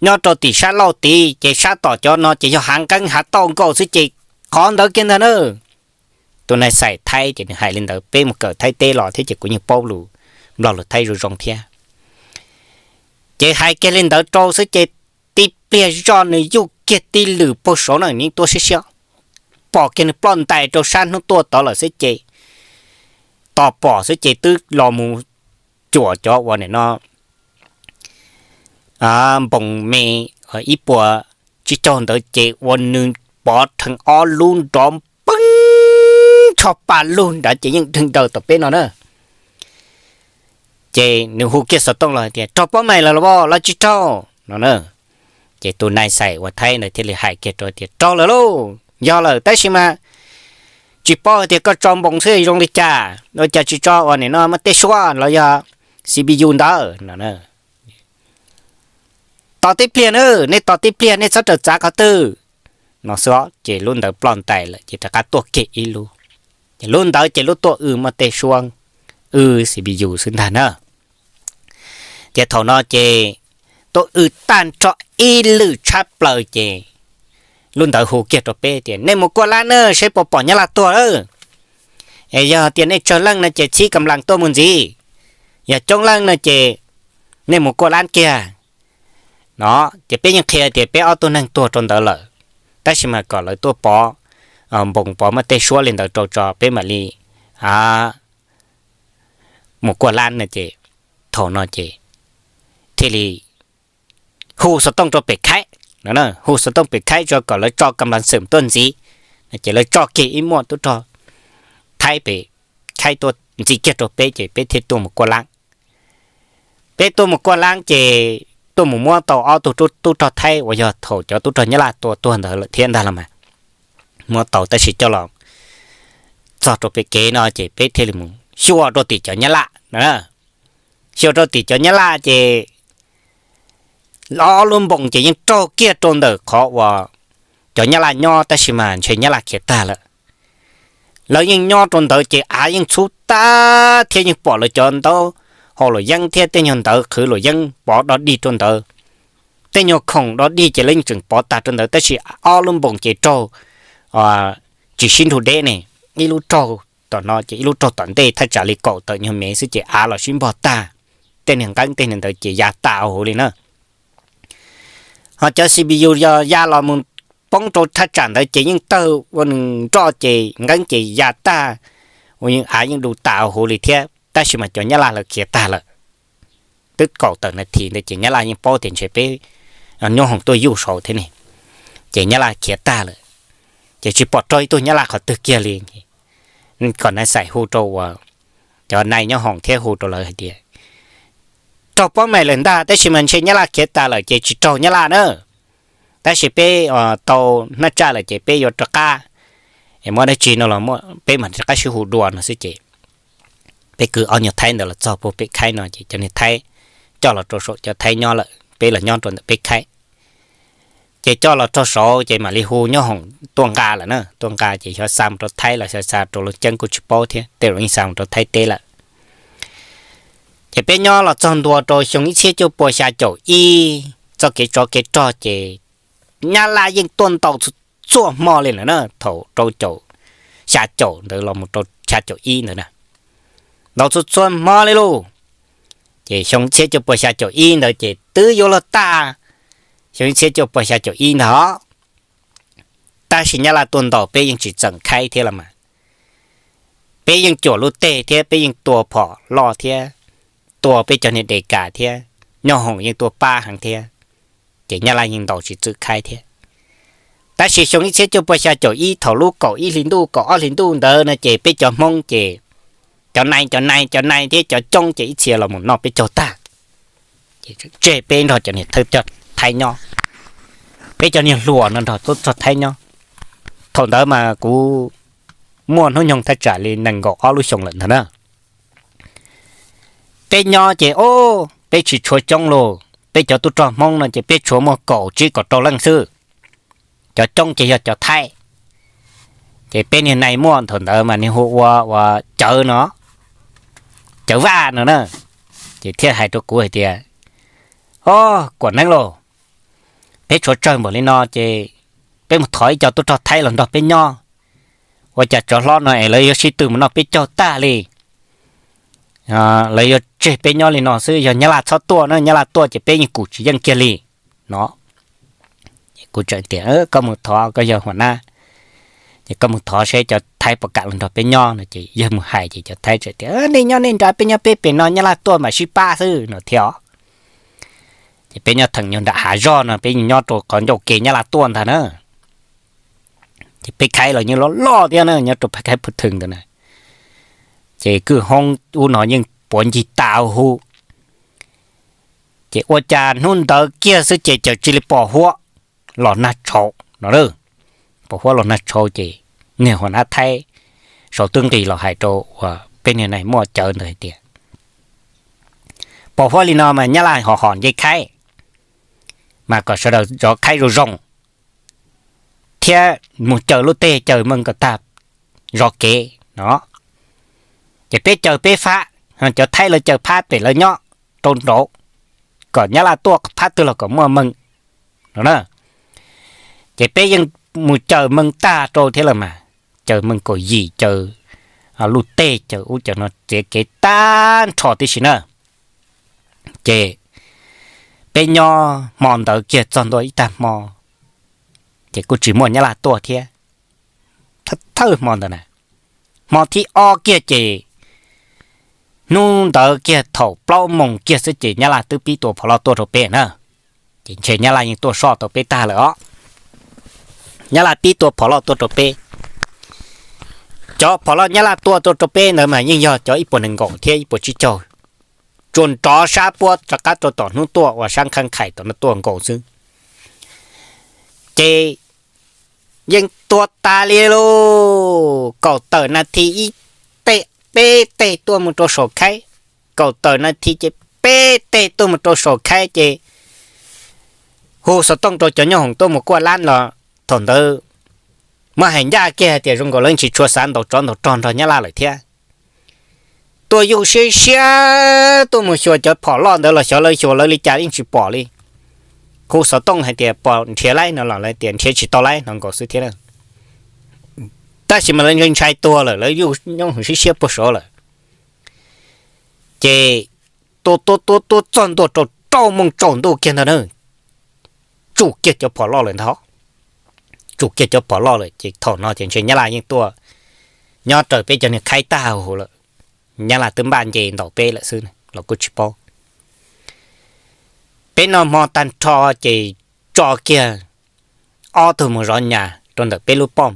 nyob rau tim sab laug tid, ces sab tom cov no ces yog hav nqeeb hav tauj nkaus xwb ces qhov ntawd kiag ntag na. Tus nais xais Thaib ces nws hais li ntawd, peb mus kawm Thaib teb los thiab ces kuv yeej paub lus Nplog lus Thaib zoo zoo thiab. Ces hais kiag li ntawd rau xwb ces tib pliag zoj nws yuj kiag tib lwm puag saud na, nws tuaj siab siab, pom kiag nws ploj ntais rau sab hnub tuaj tod lawm xwb ces tos pom xwb ces twb los mus cuam cov uas nim no npoos me ib puas tsib caug ntawd ces ua nws pov rhees ob lub nrov peeb, tsho pa lug nrad ces yeej dheev daws tom peb no na. Ces nws hu kiag xov tooj los hais tias raug pob mais lawm los los tsis raug no na. Ces tus nais xais uas Thaib ntawd thiaj li hais kiag rau tias raug lawm lauj, yog lawm tab sis mas tsis paub hais tias koj tso npoos xwb zoo li cas, ua cas tsis tso uas nim no muaj tej suab los yog C P U ntawd no. Tos tib pliag na, nej tos tib pliag, nej txhob raws txav qhov twg no xwb. Ces lub ntawd ploj ntais lawm ces rov qab tuaj kiag ib lub. Ces lub ntawd ces lub tuaj w muaj tej suab, w C P U xwb ntag na. Ces thaum no ces tuaj w tag nrho ib lwm tshab plaws ces lub ntawd hu kiag rau peb tias nej mus kuaj lab na seb puas pom Nyab Laj tuag lawm. Es yog tias nej tsawg leej no ces txhib kam las tuaj mus ntxiv, yog coob leej no ces nej mus kuaj lab kiag no. Ces peb yeej qhia tias peb ob tug neeg tuag rau ntawd lawm, tab sis mas kom lawv tuaj pov npoos pov muaj tej suab li ntawd rau tso peb mam li mus kuaj lab no ces thaum no ces thiaj li hu xov tooj rau pem khaib, hu xov tooj pem khaib tso kom lawv tso kam las xwm tuaj ntxiv. Ces lawv tso kiag ib muaj tub rog Thaib pem khaib tuaj ntxiv kiag rau peb ces peb thiaj tuaj mus kuaj lab. Peb tuaj mus kuaj lab ces tuaj mus muab tau ob tug tub rog Thaib uas yog thaum cov tub rog Nyab Laj tua tuag ntawd lawm thiab ntag los mas, muab tau tab sis coj los txog rau pem kev no ces peb thiaj li mus xyuas rau tim cov Nyab Laj. Xyuas rau tim cov Nyab Laj ces ob lub npoos ces yeej raug kiag rau ntawm qhov uas cov Nyab Laj nyob tab sis mas ntshe Nyab Laj khiav tag lawm. Lawv yeej nyob rau ntawd ces av yeej txhub tag thiab yeej pom lawv cov ntaub hau luam yeeb thiab tej nyuag ntawv qhwv luam yeeb pov dog dig rau ntawd. Tej nyuag khoom dog dig ces lawv yeej tseem pov tag rau ntawd, tab sis ob lub npoos ces raug tsis sib nrug deb ne, ib lub raug tom no ces ib lub raug tom ntej thaj tsam li kaum tawm nyuag mev xwb ces av los sib npog tag. Tej niag nqeeb tej niag ntawd ces ya tas huv li na. Ho cov C P U yog ya los mus poob rau thaj tsam ntawd ces yeej tawg ua nws nroj ces nqeeb ces ya tag, ua yeej av yeej du tas huv li thiab, tab sis mas cov Nyab Laj lawv khiav tag lawm. Twb kaum tawm nas this ntawd ces Nyab Laj yeej paub tias ntshe peb nyob hoom tuaj yuj saud thiab ne, ces Nyab Laj khiav tag lawm. Ces tsis pom raug ib tug Nyab Laj qhov twg kiag li. Kom nais xais hu rau uas cov nais nyob hoom thiab hu rau lawv hais tias raug pob meem lawm ntag, tab sis mas ntshe Nyab Laj khiav tas lawm ces tsis raug Nyab Laj na. Tab sis peb tau hnab tsaj lawm ces peb yuav rov qab, es muaj dab tsi no los peb mam rov qab sib hu dua no xwb ces peb kwv ob nyuag Thaib ntawd los txog puag pem khaib no ces cov niag Thaib coj los rau saum cov Thaib nyob lawm, peb los nyob rau ntawm peb khaib. Ces coj los rau saud ces mam li hu nyob hoom tuaj nqa lawm na, tuaj nqa ces xyov xa mus rau Thaib los xyov xa rau Looj Ceeb kuj tsis paub thiab, tej zaum yeej xa mus rau Thaib teb lawm. Ces peb nyob los txog ntua rau xyoo ib txhiab cuaj pua xya caum ib, txoj kev tsov kev rog ces Nyab Laj yeej tuaj ntaus txhua hmo li lawm na, thaum rau caum, xya caum ntawd los mus rau xya caum ib ntawd na, ntaus txhua txhua hmo li lauj. Ces xyoo txhiab cuaj pua xya caum ib ntawd ces twb yuav luag tag, xyoo ib txhiab cuaj pua xya caum ib ntag os. Tab sis Nyab Laj tuaj ntaus peb yeej tsis txeem khaib thiab los mas, peb yeej cuam lub teg thiab peb yeej tua phom loj thiab, tua peb cov niag de kas thiab, nyob hoom yeej tuaj pab heev thiab, ces Nyab Laj yeej ntaus tsis txwm khaib thiab. Tab sis xyoo ib txhiab cuaj pua xya caum ib thaum lub kaum ib hli ntuj kaum ob hli ntuj ntawd no ces peb cov Hmoob ces cov nai cov nai cov nai thiab cov coob ces ib txhia los mus noj peb caug tag, ces tseg peb nrog cov niag thawj coj Thaib nyob, peb cov niag hluas no nrog tub rog Thaib nyob. Thaum ntawd mas kuv muaj hnub nyoog thaj tsam li nees nkaum ob lub xyoo lawm ntag na. Peb nyob ces o, peb tsis tshua coob lauj, peb cov tub rog Hmoob no ces peb tshuav muaj kaum tsib kaum rau leej xwb, cov coob ces yog cov Thaib. Ces peb niag nai muaj thaum ntawd mas niag hu ua ua Cawv no, Cawv Vaj no na, ces thiaj hais rau kuv hais tias, o, Kuam Neeb lauj, peb tshuav tsawg npaum li no ces peb mus thov ib co tub rog Thaib los nrog peb nyob, ua cas tsov hlob no es lawv yuav sib tw mus noj peb caug tag li. Lawv yuav tseg peb nyob li no xwb, yog Nyab Laj txhob tuaj na, Nyab Laj tuaj ces peb yeej kum tsis yeej kiag li no. Kuv tseem tias, koj mus thov, koj yog huam nab, ces koj mus thov seb cov Thaib puas kam los nrog peb nyob no. Ces yawg mus hais ces cov Thaib tseem tias, nej nyob nej nrad, peb nyob peb pem no, Nyab Laj tuaj mam sib pab xwb no thiab os. Ces peb nyob theem nyuag nram hav zog no, peb nyob rau qhov ncauj ke Nyab Laj tuaj ntag na. Ces peb khaib los yeej loj loj thiab na, nyob rau peb khaib Phu Thwm ntawd na. Ces kwj hoob ub no yeej puav ncig tas huv. Ces ua cas hnub ntawd kiag xwb ces caws cia li pom huab los nag tshauv no. Pom huab los nag tshauv ces niag huam nab Thaib saum twb nqis los hais rau uas peb niag nai muaj Cawv ntawd hais tias, pom huab li no mas Nyab Laj hom hom nce khaib, mas kom sawv daws zov khaib zoo zoo thiab mus caws lub teg caws meej kom tag zov kev no. Ces peb caws peb fab, cov Thaib lawv caws phab pem lawv nyob rau nraud, kom Nyab Laj tuaj phab twg los kom muaj meej no na. Ces peb yeej mus caws meej tag rau thiab lawm mas, caws meej kaum yim, caws luj teg, caws ub caws no txiav kev tag nrho tib si na. Ces peb nyob hmo ntawd kiag txog ntua ib tag hmo, ces kuj tsis muaj Nyab Laj tuaj thiab. Thawj hmo ntawd na, hmo thib ob kiag ces hnub ntawd kiag thaum plaub moos kiag xwb ces Nyab Laj twb pib tua phom loj tuaj rau peb na. Ces ntshe Nyab Laj yeej tuaj soj tau peb tag lawm os. Nyab Laj pib tua phom loj tuaj rau peb. Cov phom loj Nyab Laj tua tuaj rau peb ntawd mas yeej yog cov ib puas nees nkaum thiab ib puas tsib caug, tsuas nrov sab puab rov qab rau tom hnub tuaj uas sab nqhab nqhais tom no tuaj nkaus xwb. Ces yeej tua tas li lauj, kaum tawm nas this ib teg, peb teg tuaj mus rau saum khaib. Kaum tawm nas this ces peb teg tuaj mus rau saum khaib ces hu xov tooj rau cov nyob hoom tuaj mus kuaj lab los thaum ntawd muab hais ncaj kiag hais tias zoo nkaus lawv tsis tshua xav ntaus tsov ntaus rog nrog Nyab Laj lawm thiab. tuaj yuj siab siab tuaj mus xyuas cov phom loj ntawd los xyov lawv xyuas lawv li cas yeej tsis pom li. Hu xov tooj hais tias pom nrhiav laib no los lawv tias nrhiav tsis tau laib no nkaus xwb thiab. Tab sis mas lawv ntshai ntshai tuag lawm, lawv yuj nyob hwv siab siab puag saud lawm. Ces tua tua tua tua txog ntua rau rau moos tsaus ntuj kiag ntag na, tsum kiag cov phom loj lawm ntag. Tsum kiag cov phom loj lawm ces thaum no ces ntshe Nyab Laj yeej tuaj nyob raws peb cov niag khaib tag huv lawm. Nyab Laj twb npaj nce ntaus peb lawm xwb los kuj tsis paub. Peb noj hmo tag nrho ces tso kiag ob tug mus zov nyas rau ntawm peb lub poj.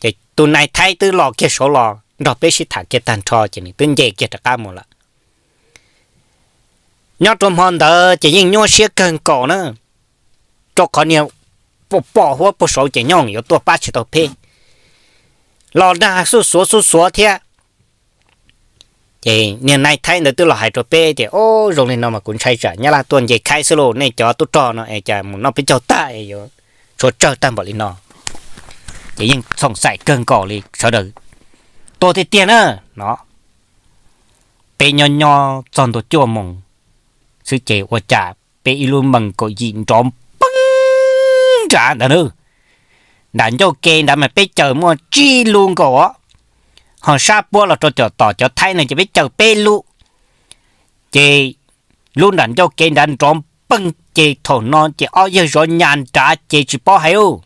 Ces tus nais Thaib twb los kiag saud los nrog peb sib tham kiag tag nrho ces nws twb nce kiag rov qab mus lawm. Nyob rau hmo ntawd ces yeej nyuaj siab kawg nkaus na, rau qhov niag pom huab puag saud ces nyooj yuav tuaj pab tsis tau peb, los dag xuj xuav xuj xuav thiab. Ces niag nais Thaib ntawd twb los hais rau peb tias, o, zoo li no mas kuv ntshai tsam Nyab Laj tuaj nce khaib xwb lauj, nej cov tub rog no es cas mus noj peb caug tag es yuav tshuav tsawg tag npaum li no. Ces yeej xoom xaim kawg nkaus li sawv daws tuag tiag tiag na no. Peb nyob nyob txog ntua cuaj moos xwb ces ua cas peb ib lub mees kaum yim nrov peeg nrad ntawd na. Nram ncauj ke nrad mas peb caws muaj tsib lub nkaus os, ho sab puab los rau tom cov Thaib no ces peb caws peb lub. Ces lub nram ncauj ke nrad nrov peeg ces thaum no ces ob yawg zov nyas nrad ces tsis paub hais lauj.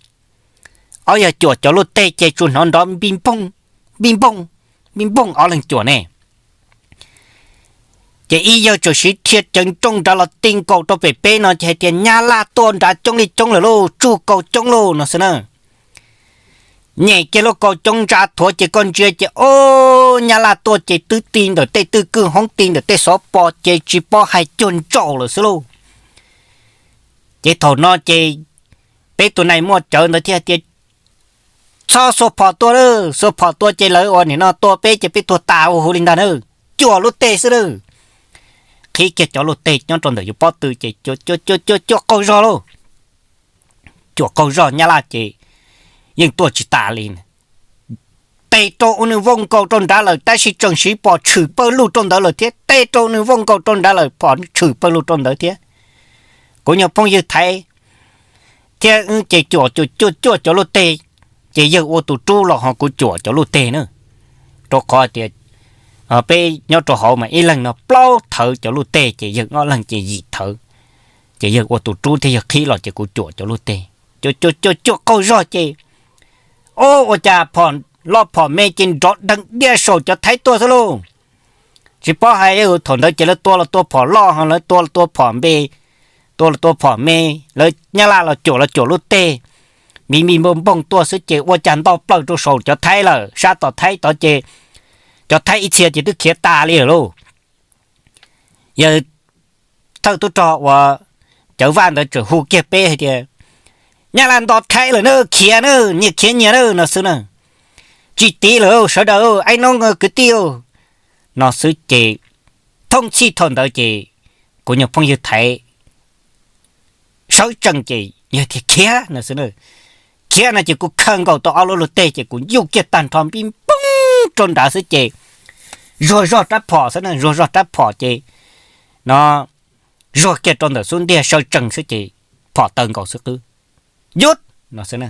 Ob yawg cuam cov luj teg ces tsuas hnov nrov npij npoog, npij npoog, npij npoog ob leeg cuam ne. Ces ib yawg txawm siv rhia cawv nrooj nrad los ti nkaus rau pem peb no ces hais tias, Nyab Laj tuaj nrad coob li coob lawm lauj, tsug kaus coob lauj no xwb na. Nyem kiag lub kaus coob ntsa thuav ces koj ntsia ces, o, Nyab Laj tuaj ces twb ti ntawm tej twj kwj hoob, ti ntawm tej xov pos ces tsis paub hais cuag ntsaum lawm xwb lauj. Ces thaum no ces peb tus nais muaj cawv ntawd thiaj tias, Txhob xuas phom tua lawm, xuas phom tua ces lawv ua nim no tua peb ces peb tuag tas ua huv li ntag na. Cuam lub teg xwb lawm. Qhib kiag cov luj teg nyob rau ntawm yus pob tw ces cuam cuam cuam cuam qaug zog lauj. Cuam qaug zog Nyab Laj ces yeej tuaj tsis tas li. Tes rau ua nws vooj nkaus rau nrad lawm tab sis tseem siv phom tshwm pawg lug rau ntawd lawm thiab, tes rau ua nws vooj nkaus rau nrad lawm phom tshwm pawg lug rau ntawd thiab. Kuv nyuag phooj ywg Thaiv thiab wb ces cuam cuam cuam cuam cov luj teg, ces yawg ua tus rub los ho kuv cuam cov luj teg na. Rau qhov tias peb nyob rau hauv mas ib leeg no plaub thawv cov luj teg ces yawg ob leeg ces yim thawv. Ces yawg ua tus rub thiab yawg qhib los ces kuv cuam cov luj teg. Cuam cuam cuam cuam qaug zog ces, o, ua cas phom loj phom me ces nrov deeg diaj saum cov Thaib tuaj xwb lauj. Tsis paub hais, thaum ntawd ces lawv tua los tua phom loj ho lawv tua los tua phom npe, tua los tua phom me, lawv Nyab Laj los cuam los cuam luj teg, npij npij npoog npoog tuaj xwb ces ua cas nto plaws rau saum cov Thaib lawm, sab tom Thaib tod ces cov Thaib ib txhia ces twb khiav tas li lawm lauj. Yawg thawj tub rog uas cawv vaj ntawd tseem hu kiag peb hais tias, Nyab Laj nto Thaib lawm na, khiav na, nyias khiav nyias na no xwb na. Tsis tiv lawm sawv daws, aib noob kwv tij no xwb ces thooj txhij thaum ntawd ces kuv nyuag phooj ywg Thaiv sawv tsees ces yawg tias khiav no xwb na. Khiav no ces kuv khaws nkaus tau ob lub luj teg ces kuv yuj kiag tag nrho npij npoog rau nrad xwb ces zuag zog rab phom xwb na, zuag zog rab phom ces no zuag kiag rau ntawm xub ntiag sawv tsees xwb ces phom taw nkaus xwb qwb, yub no xwb na.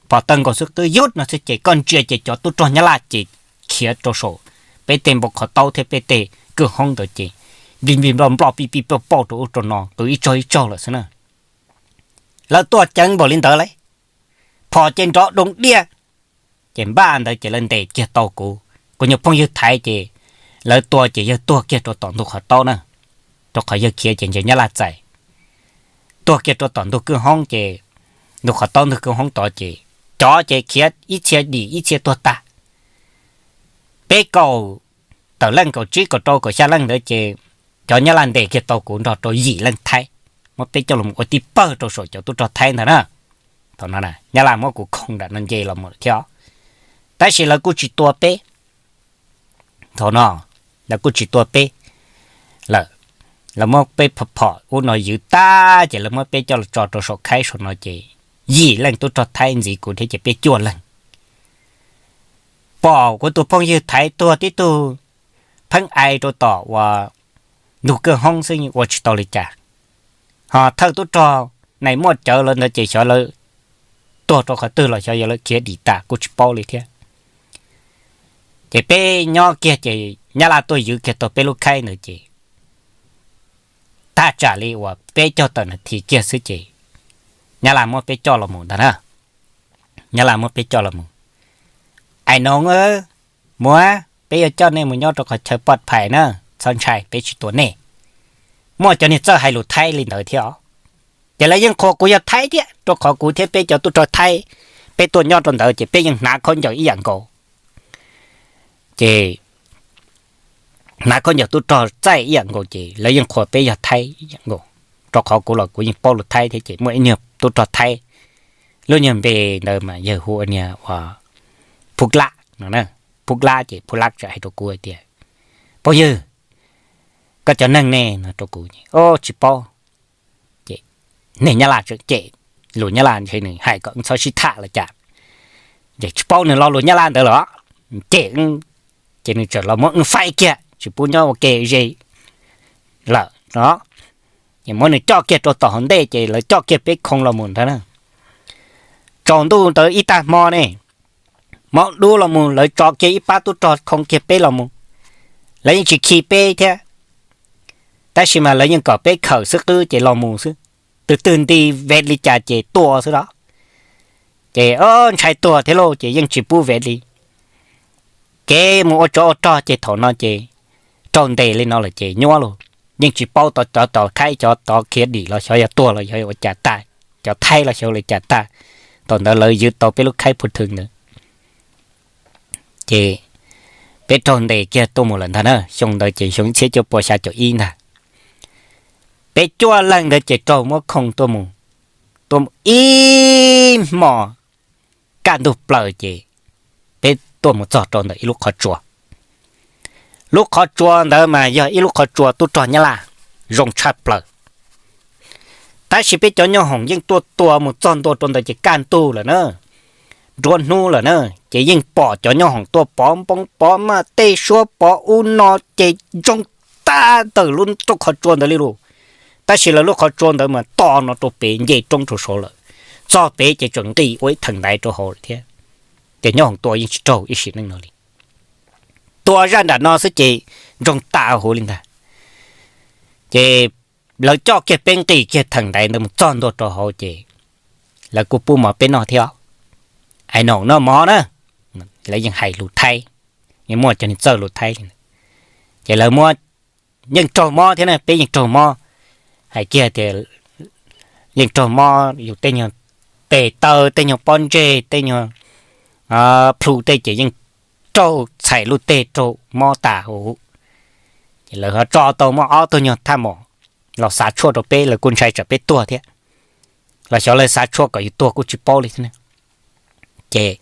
Phom taw nkaus xwb qwb yub no xwb ces koj ntsia ces cov tub rog Nyab Laj ces khiav rau saum peb tej npoo qhov taub thiab peb tej kwj hoob ntawd ces nplig nplig nploj nploj pij pij pauj pauj rau ub rau no qw ib tsaug ib tsaug lawm xwb na. Lawv tuaj ceev npaum li ntawd lauj, phom ces nrov doo diaj. Ces npaj ntawd ces lawv ntes kiag tau kuv, kuv nyuag phooj ywg Thaiv ces lawv tua ces yawg tuag kiag rau tom ntug qhov taub na, rau qhov yawg khiav ces ntshe Nyab Laj txais. Tuag kiag rau tom ntug kwj hoob ces ntug qhov taub ntug kwj hoob tod ces cov ces khiav ib txhia dim ib txhia tuag tag. Peb kaum tawm leej kaum tsib kaum rau kaum xya leej ntawd ces cov Nyab Laj ntes kiag tau kuv nrog rau yim leej Thaib, muab peb coj los ua tib pawg rau saum cov tub rog Thaib ntag na. Thaum no Nyab Laj muab kuv khoov nram no nce los mus thiab, tab sis lawv kuj tsis tua peb. Thaum no lawv kuj tsis tua peb lawm, lawv muab peb phom ub no ywv tag ces lawv muab peb coj los tso rau saum khaib saum no ces yim leej tub rog Thaib ntxiv kuv thiab ces peb cuaj leeg. Pom kuv tus phooj ywg Thaiv tuag tib tug, theeb ai rau tom uas ntug kwj hoob xwb ua tsis tau li cas. Ho thawj tub rog nais muaj cawv lawv ntawd ces xyov lawv tuag rau qhov twg los xyov yog lawv khiav dim tas kuj tsis paub li thiab. Ces peb nyob kiag ces Nyab Laj tuaj ywv kiag tau peb lub khaib ntawd ces thaj tsam li uas peb caug tawm nas this kiag xwb ces Nyab Laj muab peb coj los mus ntag na. Nyab Laj muab peb coj los mus, Ais Noov, mus, peb yuav coj nej mus nyob rau qhov chaw poj phais na, txhob ntshai, peb tsis tua nej. Muaj cov niag txawj hais lus Thaib li ntawd thiab os. Ces lawv yeej qhuas kuv yog Thaib thiab, rau qhov kuv thiab peb cov tub rog Thaib, peb tuaj nyob rau ntawd ces peb yeej hnav khaub ncaws ib yam nkaus. Ces hnav khaub ncaws tub rog txaij ib yam nkaus ces lawv yeej qhuas peb yog Thaib ib yam nkaus, rau qhov kuv los kuv yeej paub lus Thaib thiab. Ces muaj ib niag tub rog Thaib, lub niag npe ntawd mas yawg hu ua niag uas Phuj Lab no. Phuj Lab ces Phuj Lab txawm hais rau kuv hais tias, Phooj ywg, koj cov neeg ne? No rau kuv, Tsis paub. Ces niag Nyab Laj tseem cem, lus Nyab Laj ntshe nws hais kom wb txhob sib tham los cas, ces tsis paub nws lo lus Nyab Laj ntawd los cem, ces nws txawm los muab wb faib kiag tsis pub nyob ua ke ze lawm no. Ces muab nws coj kiag rau tom hauv ntej ces lawv coj kiag peb khoo los mus ntag na. Tsaus ntuj ntawd ib tag hmo ne, hmo dub los mus lawv tso kiag ib pab tub rog khoo kiag peb los mus. Lawv yeej tsis khi peb thiab, tab sis mas lawv yeej kom peb khawm xwb qwb ces los mus xwb. Tus twg nti ve li cas ces tua xwb los. Ces ntshai tuag thiab lauj, ces yeej tsis pub ve li. Kev mus ua tsov ua rog ces thaum no ces raug ntes li no lawm ces nyuaj lauj. Yeej tsis paub tov tov khaib cov tov khiav dim los xyov yog tuag los yog ua cas tag, cov Thaib los xyov li cas tag. Thaum ntawd lawv ywv tau peb lub khaib phu thwv ntawd. Ces peb raug ntes kiag tuaj mus lawm ntag na, xyoo ntawd ces xyoo txhiab cuaj pua xya caum ib ntag. Peb cuaj leeg ntawd ces raug muab khoo tuaj mus, tuaj mus ib hmos kaj ntug plaws ces peb tuaj mus txog rau ntawm ib lub qhov tsua. Lub qhov tsua ntawd mas yog ib lub qhov tsua tub rog Nyab Laj zoo tshaj plaws. Tab sis peb cov nyoob hoom yeej tuaj tua mus txog ntua rau ntawd ces kaj ntug lawm na, nruab hnub lawm na, ces yeej pom cov nyoob hoom tuaj pov npoo pov maj tej suab pov ub no ces ntsoog tag ntawm lub rooj qhov tsua ntawd li lauj. Tab sis lawv lub qhov tsua ntawd mas to no rau pem nce roob rau saud lawm, txog pem ces tseem nqis ua ib theem ntaiv rau hauv lawm thiab. Ces nyoob hoom tua yeej tsis raug ib sim neej no li, tua zaj nram no xwb ces ntsoog tas huv li ntag. Ces lawv coj kiag peb nqis kiag theem ntaiv ntawd mus txog ntua rau hauv ces lawv kuj pub mov peb noj thiab. Ais Noov, noj mov na. Lawv yeej hais lus Thaib, yeej muaj cov neeg txawj lus Thaib li ntawd. Ces lawv muab, yeej raug mob thiab na, peb yeej raug mob. Hais kiag tias yeej raug mob yus tej nyuag tes taw, tej nyuag pob ntseg, tej nyuag plhu tej ces yeej raug txhais lub teg raug mob tas huv. Ces lawv ho tso tau muaj ob tug nyuag thaj mom los xav tshuaj rau peb, lawv kuj ntshai tsam peb tuag thiab, los xyov lawv xav tshuaj kom yus tuag kuj tsis paub li thiab. Ces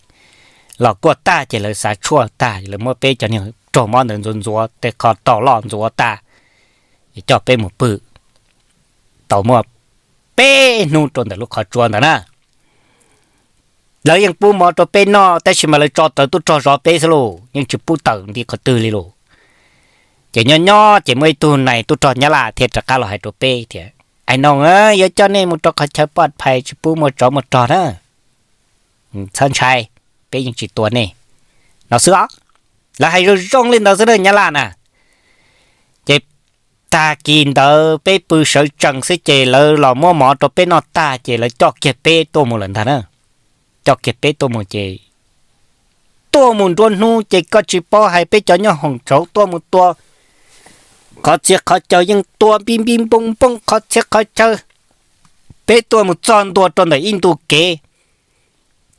los kuaj tag ces lawv xav tshuaj tag lawv muab peb cov niag raug mob ntawd ntxuav ntxuav tej qho rau loj ntxuav tag, es coj peb mus pw tau muaj peb hnub rau ntawm lub qhov tsua ntawd na. Lawv yeej pub mov rau peb noj tab sis mas lawv tso tawv tub rog zov peb xwb lauj, yeej tsis pub tawm nti qhov twg li lauj. Ces nyob nyob ces muaj ib tug nais tub rog Nyab Laj thiaj rov qab los hais rau peb tias, Ais Noov, yuav coj nej mus rau qhov chaw poj phais tsis pub muaj tsov muaj rog na, txhob ntshai, peb yeej tsis tua nej, no xwb os. Lawv hais zoo zoo li ntawd xwb na Nyab Laj na. Ces tag kis ntawd peb pw sawv tsees xwb ces lawv los muab mov rau peb noj tag ces lawv coj kiag peb tuaj mus lawm ntag na. Coj kiag peb tuaj mus ces tuaj mus nruab hnub ces koj tsis paub hais peb cov nyoob hoom tshauv tuaj mus tua qhov txhia qhov chaw yeej tua npij npij npooj npooj qhov txhia qhov chaw. Peb tuaj mus txog ntua rau ntawm ib ntu kev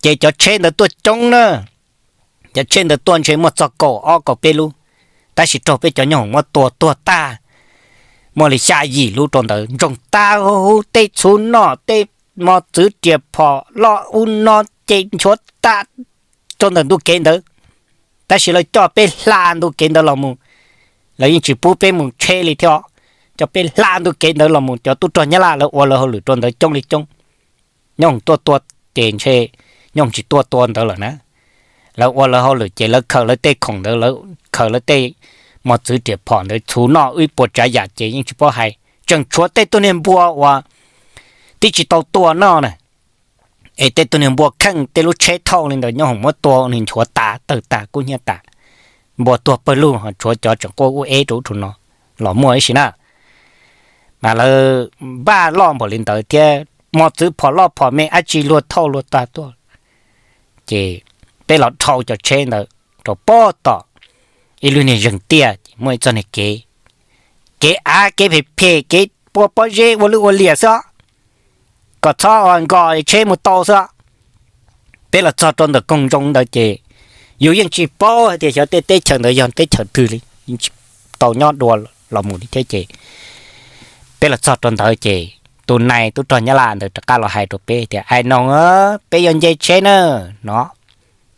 ces cov tsheb ntawd tuaj coob na. Cov tsheb ntawd tuaj ntshe muaj txog kaum ob kaum peb lub, tab sis raug peb cov nyoob hoom muab tua tuag tag. Muaj li xya yim lub rau ntawd ntsoog tag huv huv, tej txhuv noj tej mos txwv riam phom loj ub no ces nchuav tag rau ntawm ntu kev ntawd. Tab sis lawv coj peb hla ntu kev ntawd los mus, lawv yeej tsis pub peb mus tsheb li thiab, coj peb hla ntu kev ntawd los mus cov tub rog Nyab Laj lawv ua lawv hauj lwm rau ntawd coob li coob. Nyoob hoom tuaj tua ces ntshe nyoob hoom tsis tuaj tua ntawd lawm na. Lawv ua lawv hauj lwm ces lawv khaws lawv tej khoom ntawd, lawv khaws lawv tej mos txwv riam phom ntawd txhuv noj ib puas tsav yam ces yeej tsis paub hais, tseem tshuav tej tug niag npua uas twb tsis tau tua noj na, es tej tug niag npua kheej tej lub tsheb thauj li ntawd nyob hoom muab tua nws nchuav tas tawg tas kub hnyiab tas, npua tuag pawg lug, tshuav cov tseem quaj ub eb rau ub rau no los muaj ib si na. Mas lawv npaj loj npaum li ntawd thiab mos txwv phom loj phom me dab tsi luag thauj luag tag tuaj, ces peb los dhau cov tsheb ntawd rau pob tom ib lub niag zeeg tiaj ces muaj ib txoj niag kev, kev av kev phem phem kev pua pob zeb ua lwj ua liam xwb, kom txhob ua nkos tsheb mus tau xwb. Peb los txog rau ntawm koog ntoo ntawd ces yus yeej tsis paub hais tias xyov tej teb chaws ntawd yog teb chaws twg li, yeej tsis tau nyob dua los mus li thiab ces peb los txog rau ntawd ces tus nais tub rog Nyab Laj ntawd rov qab los hais rau peb tias, Ais noog, peb yuav nce tsheb na, no,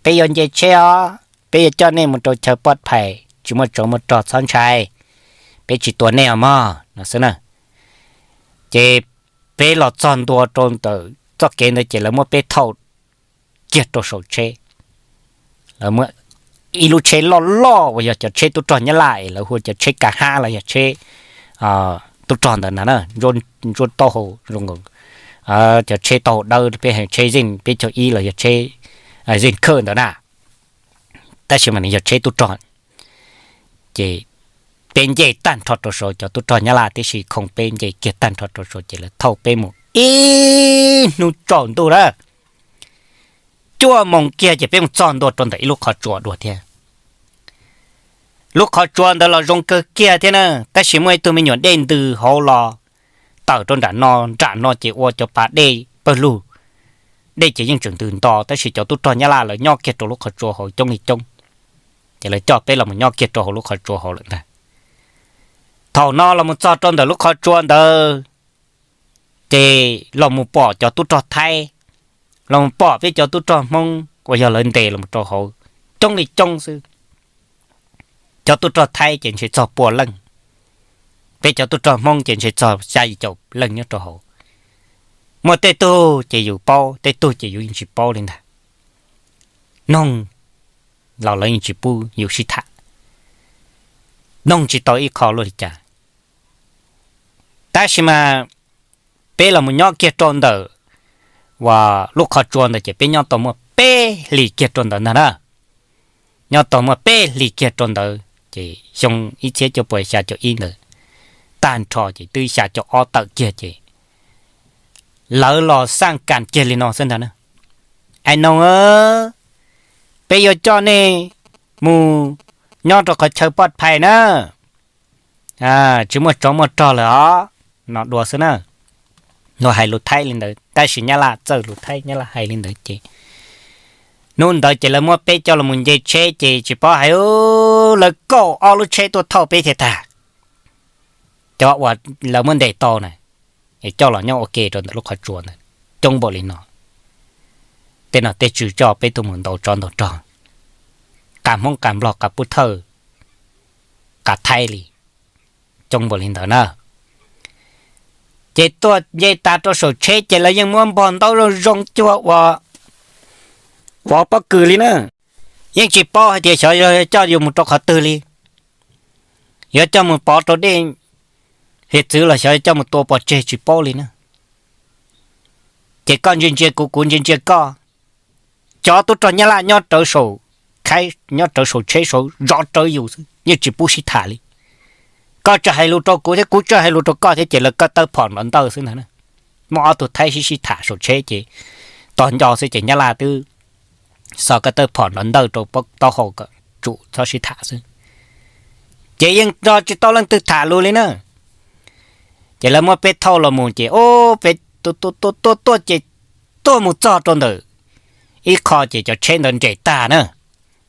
peb yuav nce tsheb os, peb yuav coj nej mus rau chaw poj phais tsis muaj tsov muaj rog txhob ntshai, peb tsis tua nej os mog, no xwb na. Ces peb los txog ntua rau ntawm txoj kev ntawd ces lawv muab peb thauj kiag rau saum tsheb. Lawv muab ib lub tsheb loj loj uas yog cov tsheb tub rog Nyab Laj es lawv hu cov tsheb ka hab los yog tsheb tub rog ntawd na, ntsuab taub hau zoo nkaus cov tsheb taub hau dawb peb hais tsheb zeej peb caug ib los yog tsheb zeej khawj ntawd na, tab sis mas nws yog tsheb tub rog. Ces peb nce tag nrho rau saud, cov tub rog Nyab Laj tib si khoom peb nce kiag tag nrho rau saud ces lawv thauj peb mus ib hnub tsaus ntuj na, cuaj moos kiag ces peb mus txog ntua rau ntawm ib lub qhov tsua dua thiab. Lub qhov tsua ntawd los zoo kawg kiag thiab na, tab sis muaj ib tug me nyuam dej ntws hauv los tawm rau nram no, nram no ces ua cov pas dej pawg lug, dej ces yeej tseem ntws nto tab sis cov tub rog Nyab Laj lawv nyob kiag rau lub qhov tsua hauv coob li coob, ces lawv coj peb los mus nyob kiag rau hauv lub qhov tsua hauv lawm ntag. Thaum no los mus txog rau ntawm lub qhov tsua ntawd ces los mus pom cov tub rog Thaib, los mus pom peb cov tub rog Hmoob uas yog lawv ntes los rau hauv coob li coob xwb. Cov tub rog Thaib ces ntshe txog pua leej, peb cov tub rog Hmoob ces ntshe txog xya yim caum leej nyob rau hauv. Muaj tej tug ces yus paub, tej tug ces yus yeej tsis paub li ntag. Noog los lawv yeej tsis pub yus sib tham, noog tsis tau ib qho luaj li cas. Tab sis mas peb los mus nyob kiag rau ntawm uas lub qhov tsua ntawd ces peb nyob tau muaj peb hlis kiag rau ntawd ntag na. Nyob tau muaj peb hlis kiag rau ntawd ces xyoo ib txhiab cuaj puas xya caum ib ntawd tag nrho ces twb xya caum ob tawm kiag ces lawv los xaj kas kiag li no xwb ntag na. Ais noog, peb yuav coj nej mus nyob rau qhov chaw poj phais na, tsis muaj tsov muaj rog lawm os, no dua xwb na. Luag hais lus Thaib li ntawd tab sis Nyab Laj txawj lus Thaib, Nyab Laj hais li ntawd ces hnub ntawd ces lawv muab peb coj los mus nce tsheb ces tsis paub hais, lawv kaum ob lub tsheb tuaj thauj peb thiaj tag. Cov uas lawv muab ntes tau na, es coj los nyob ua ke rau ntawm lub qhov tsua ntawd coob npaum li no. Tej nom tej tswv coj peb tuaj mus ntaus tsov ntaus rog, qas Hmoob qas Nplog qas Pub Thawj qas Thaib li, coob npaum li ntawd na. Ces tuaj nce tas rau saum tsheb ces lawv yeej muab npog ntaub zoo zoo cuag ua pov pob kws li na. Yeej tsis paub hais tias xyov yog coj yus mus rau qhov twg li, yog coj mus pov rau dej hiav txwv los xyov coj mus tua pov tseg tsis paub li na. Ces koj ntsia ntsia kuv, kuv ntsia ntsia koj, cov tub rog Nyab Laj nyob rawv saum, nyob rawv saum tsheb saud zov rawv yus xwb yeej tsis pub sib tham li. Koj tsis hais lus rau kuv thiab kuv tsis hais lus rau koj thiab ces lawv ko taw phom nrov ntawj xwb ntag. Muaj ob tug Thaib sib sib tham saum tsheb ces tos nco xwb ces Nyab Laj twb xo ko taw phom nrov ntawj rau taub hau kom tsum txhob sib tham xwb. Ces yeej nrog tsis tau leej twg tham lus li na. Ces lawv muab peb thauj los mus ces peb tuaj tuaj tuaj ces tuaj mus txog rau ntawm ib qho ces cov tsheb ntawd nres tag na.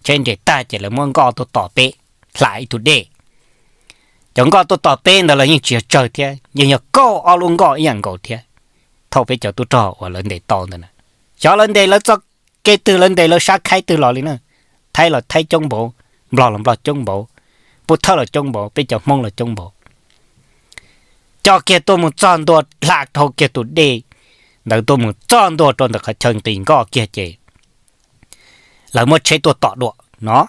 Tsheb nres tag ces lawv muab nkoj tuaj tom peb, hla ib tug dej. Cov nkoj tuaj tom peb ntawd los yeej tsis yog tsawg thiab, yeej yog kaum ob lub nkoj ib yam nkaus thiab, thauj peb cov tub rog uas lawv ntes tau ntawd na. Xyov lawv ntes lawv txoj kev twg, lawv ntes lawv sab khaib twg los li na. Thaib los Thaib coob npaum, Nplog los Nplog coob npaum, Pub Thawj los coob npaum, peb cov Hmoob los coob npaum. Coj kiag tuaj mus txog ntua, hla dhau kiag tus dej ntawd tuaj mus txog ntua rau ntawm qhov chaw nqis nkoj kiag ces lawv muab tsheb tuaj tom dua no.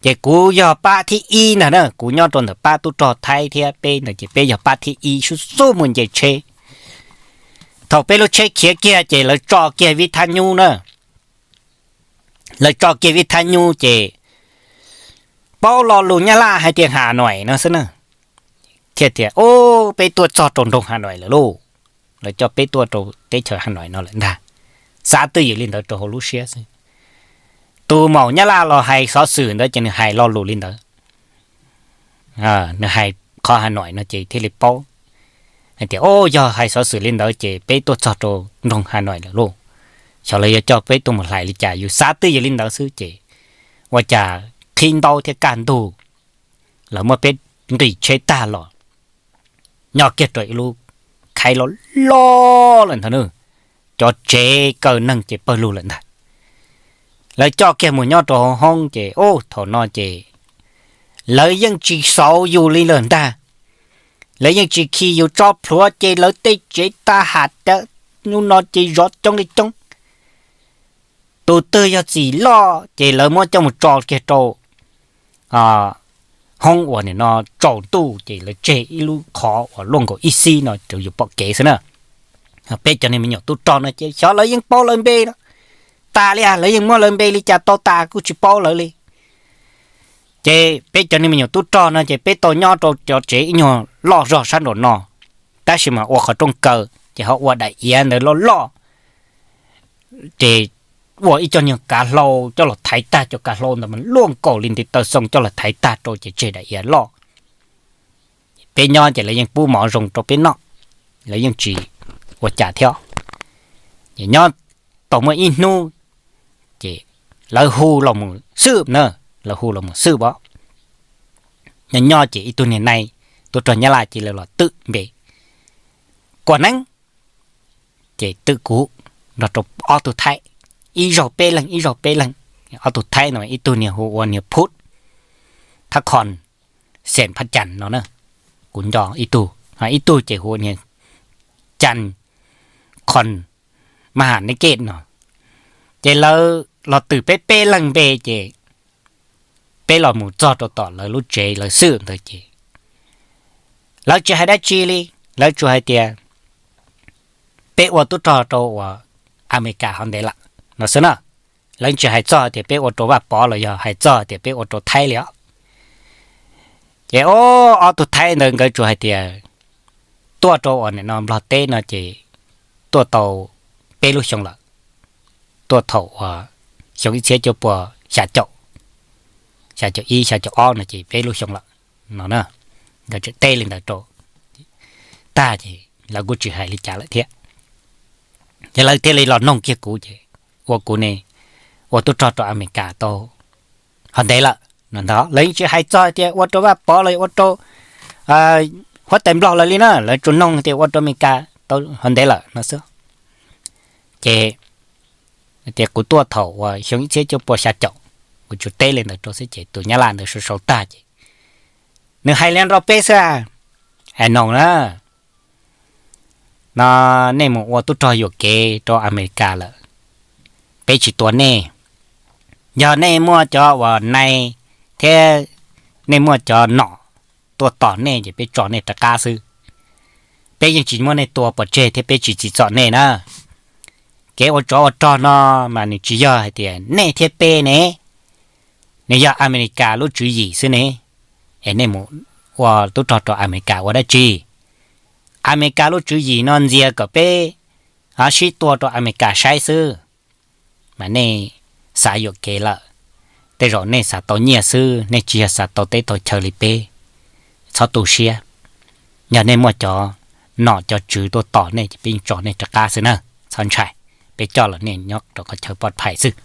Ces kuv yog pab thib ib ntag na, kuv nyob rau ntawm pab tub rog Thaib thiab peb ntawd ces peb yog pab thib ib xub xub mus nce tsheb. Thaum peb lub tsheb khiav kiag ces lawv tso kiag vij thab nyub na. Lawv tso kiag vij thab nyub ces paub lo lus Nyab Laj hais tias Hà Nội no xwb na. Thiaj tias, Ub, peb tuaj txog rau nroog Hà Nội lawm lauj. Lawv coj peb tuaj rau teb chaws Hà Nội no lawm ntag. Xav twj ywm li ntawd rau hauv lub siab xwb. Tus maum Nyab Laj los hais xov xwm ntawd ces nws hais lo lus li ntawd. Nws hais qhov Hà Nội no ces thiaj li paub hais tias, Ub, yog hais xov xwm li ntawd ces peb tuaj txog rau nroog Hà Nội lawm lauj. Xyov lawv yuav coj peb tuaj mus hlais li cas, yus xav twj ywm li ntawd xwb ces ua cas qhib ntaub thiab kaj ntug, lawv muab peb nqis tsheb tag los nyob kiag rau ib lub khaib loj loj lawm ntag na. Cov tsev kaw neeg ces pawg lug lawm ntag. Lawv coj kiag mus nyob rau hauv hoob ces, ub, thaum no ces lawv yeej tsis xauv yus li lawm ntag. Lawv yeej tsis khi yus tso plhuav ces lawv tej tsev tag ham tawm hnub no ces zov coob li coob. Tus twg yog txim loj ces lawv muab coj mus tso kiag rau hoob uas nim no tsaus ntuj ces lawv tseg ib lub qhov uas luaj nkaus ib xib no rau yus pom kev xwb na. Peb cov niag me nyuam tub rog no ces xyov lawv yeej paub lawv npe no tas li, lawv yeej muab lawv npe li cas tau tas kuj tsis paub lawv li. Ces peb cov niag me nyuam tub rog no ces peb tau nyob rau cov tsev ib nyuag loj zog sab nraum no, tab sis mas ua qhov rooj kaw ces ho ua daim iav ntawd loj loj, ces ua ib co nyuag kav hlau coj los thaiv tag, cov kav hlau ntawd mas luaj nkaus li ntiv taw xoo coj los thaiv tag rau ces tseg daim iav loj. Peb nyob ces lawv yeej pub mov zoo rau peb noj, lawv yeej tsis ua cas thiab. Ces nyob tau muaj ib hnub ces lawv hu los mus xwb na, lawv hu los mus xwb os. Nyob nyob ces ib tug niag nai tub rog Nyab Laj cia li los twm npe, Kuam Neeb, ces twm kuv nrog rau ob tug Thaib, ib zaug peb leeg ib zaug peb leeg. Ob tug Thaib no ib tug niag hu ua niag Phub Thab Khon, Xeem Phaj Cas no na, kuv nco ib tug, ib tug ces hu ua niag Cas Khon Maj Ham Neb Kej no. Ces lawv los twm peb peb leeg npe ces peb los mus txog rau tom lawv lub tsev lawv xwb ntawd ces lawv tsis hais dab tsi li, lawv tsuas hais tias peb ua tub rog rau uas Amelikas hov ntev lawm no xwb na. Lawv tsis hais txog tias peb ua rau Vaj Pov los yog hais txog tias peb ua rau Thaib li os. Ces ob tug Thaib ntawd nkawd tsuas hais tias tuaj rau uas nim no Nplog teb no ces tuaj tau peb lub xyoo lawm, tuaj thaum uas xyoo ib txhiab cuaj pua xya caum, xya caum ib xya caum ob no ces peb lub xyoo lawm no na. Nkawd tseem teb li ntawd rau tag ces lawv kuj tsis hais li cas lawm thiab. Ces lawv thiaj li los noog kiag kuv ces ua kuv ne ua tub rog rau Amelikas tau hov ntev lawm no ntag. Lawv yeej tsis hais txog tias ua rau Vaj Pov los ua rau huab tais Nplog lawv li na, lawv tsuas noog tias ua rau Amelikas tau hov ntev lawm no xwb. Ces tias kuv tuaj thaum uas xyoo ib txhiab cuaj pua xya caum, kuv tsuas teb li ntawd rau xwb ces tus Nyab Laj ntawd sau sau tag ces nws hais li no rau peb xwb, Hais no na, no nej mus ua tub rog yuam kev rau Amelikas lawm, peb tsis tua nej. Yog nej muaj cov uas nai thiab nej muaj cov nom tuaj tom nej ces peb tso nej rov qab xwb. Peb yeej tsis muab nej tua pov tseg thiab peb tsis tsim txom nej na. Kev ua tsov ua rog no mas nws tsis yog hais tias nej thiab peb ne, nws yog Amelikas lub tswv yim xwb ne. Es nej mus ua tub rog rau Amelikas ua dab tsi? Amelikas lub tswv yim no ntxias kom peb sib tua rau Amelikas saib xwb, mas nej xav yuam kev lawm. Tej zaum nej xav tau nyiaj xwb, nej tsis yog xav tau teb tau chaw li peb. Txhob tu siab. Yog nej muaj cov nom cov tswv tuaj tom nej ces peb yeej tso nej rov qab xwb na. Txhob ntshai, peb coj los nej nyob rau qhov chaw poj phais xwb.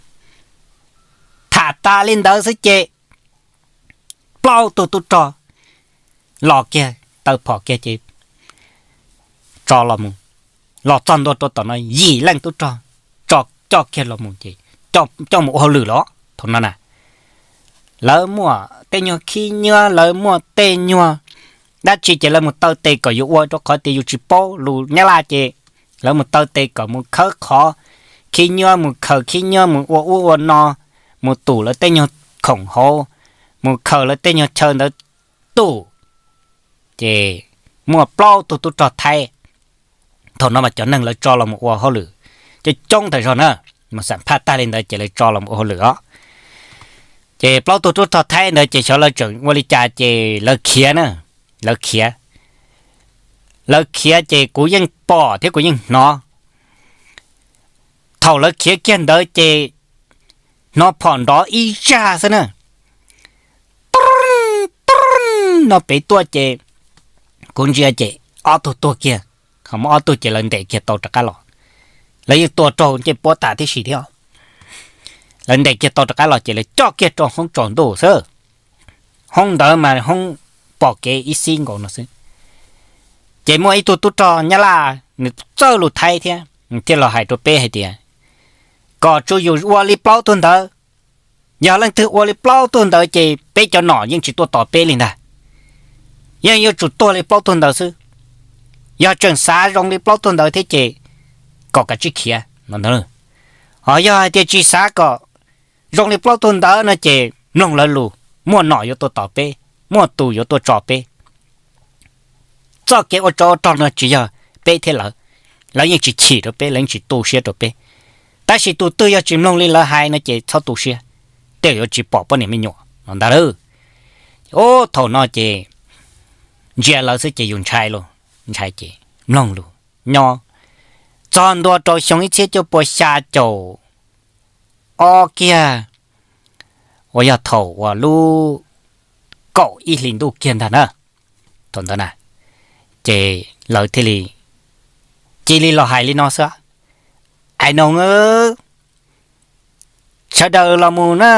Tham tas li ntawd xwb ces plaub tug tub rog los kiag taw phom kiag ces tso los mus, los txog ntua rau tom no yim leej tub rog tso coj kiag los mus ces coj mus ua hauj lwm los thaum no na. Lawv muaj tej nyuag khib nyiab, lawv muaj tej nyuag dab tsi ces lawv mus taw tes kom yus ua, rau qhov tias yus tsis paub lus Nyab Laj ces lawv mus taw tes kom mus khawb qhov khib nyiab, mus khaws khib nyiab, mus ua ub ua no, mus tum lawv tej nyuag khoom hauv mus khaws lawv tej nyuag chaw ntawd tus, ces muaj plaub tug tub rog Thaib. Thaum no mas cov neeg lawv tso los mus ua hauj lwm coob coob tas zog na, mus xam phaj tag li ntawd ces lawv tso los mus ua hauj lwm os. Ces plaub tug tub rog Thaib ntawd ces xyov lawv tseem ua li cas ces lawv khiav na, lawv khiav. Lawv khiav ces kuv yeej pom thiab kuv yeej hnov. Thaum lawv khiav kiag ntawd ces hnov phom nrov ib zaj xwb na, no pem tuaj ces kuv ntsia ces ob tug tuag kiag, ho muaj ob tug ces lawv ntes kiag tau rov qab los. Lawv yeej tua raug ncej puab tas tib si thiab. Lawv ntes kiag tau rov qab los ces lawv coj kiag rau hoob tsaus ntuj xwb. Hoob ntawd mas hoob pom kev ib xib nkaus no xwb. Ces muaj ib tug tub rog Nyab Laj nws txawj lus Thaib thiab, nws thiaj los hais rau peb hais tias kom tsuas yus ua li plaub tug ntawd. Yog leej twg ua li plaub tug ntawd ces peb cov nom yeej tsis tuaj tos peb li ntag. Yeej yuav tsum tuag li plaub tug ntawd xwb. Yog tseem xav zoo li plaub tug ntawd thiab ces kom kav tsij khiav no ntag. Ho yog hais tias tsis xav kom zoo li plaub tug ntawd no ces mloog lawv lus, muaj nom yuav tuaj tos peb, muaj tus yuav tuaj tso peb. Txoj kev ua tsov ua rog no tsis yog peb thiab lawv, lawv yeej tsis chim rau peb, lawv yeej tsis tu siab rau peb. Tab sis tus twg yog tsis mloog li lawv hais no ces txhob tu siab, tej yuav tsis pom poj niam me nyuam no ntag lauj. Ub, thaum no ces ntsia lawv xwb ces yus ntshai lauj, ntshai ces mloog lus nyob txog ntua rau xyoo ib txhiab cuaj pua xya caum ob kiag, uas yog thaum uas lub kaum ib hlis ntuj kiag ntag na. Thaum ntawd na, ces lawv thiaj li cia li los hais li no xwb, Ais Noog, sawv daws los mus na,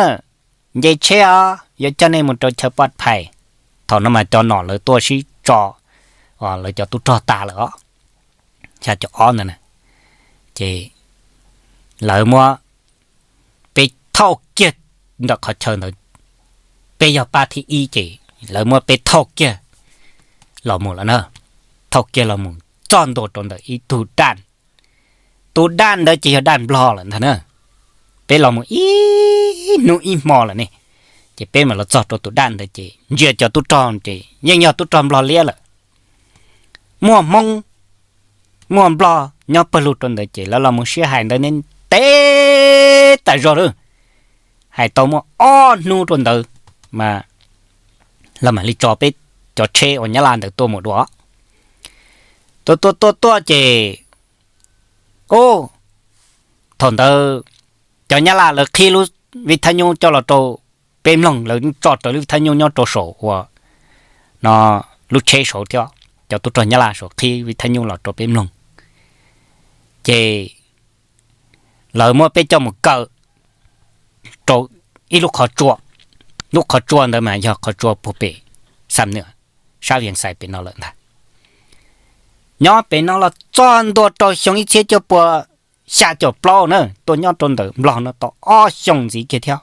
nce tsheb os, yuav coj nej mus rau chaw poj phais. Thaum no mas cov nom lawv tuaj sib tso lawv cov tub rog tas lawm os, xya caum ob ntawd na. Ces lawv muab peb thauj kiag ntawm qhov chaw ntawd, peb yog pab thib ib ces lawv muab peb thauj kiag los mus lawm na. Thauj kiag los mus txog ntua rau ntawm ib tug daj, tus daj ntawd ces yog daj nplog lawm ntag na. Peb los mus ib hnub ib hmo lawm ne, ces peb mam los txog rau tus daj ntawd ces ntsia cov tub rog ces yeej yog tub rog nplog liab lawm. Muaj Hmoob, muaj Nplog nyob pawg lug rau ntawd ces lawv los mus sib hais ntawd ntev tas zog lawm. Hais tau muaj ob hnub rau ntawd mas lawv mam li tso peb cov tsheb uas Nyab Laj ntawd tuaj mus dua. Tuaj tuaj tuaj tuaj ces, ub, thaum ntawd cov Nyab Laj lawv qhib lub vij thaj nyub coj los rau peb mloog, lawv tso raws lub vij thaj nyub nyob rau saum uas no lub tsheb saud thiab, cov tub rog Nyab Laj saum qhib vij thaj nyub los rau peb mloog. Ces lawv muab peb coj mus kaw rau ib lub qhov tsua. Lub qhov tsua ntawd mas yog qhov tsua puag pem Xam Nwm, sab Vias Xais pem no lawm ntag. Nyob pem no los txog ntua rau xyoo ib txhiab cuaj pua xya caum plaub na, tuaj nyob rau ntawm Nplog no tau ob xyoos ntxiv kiag thiab,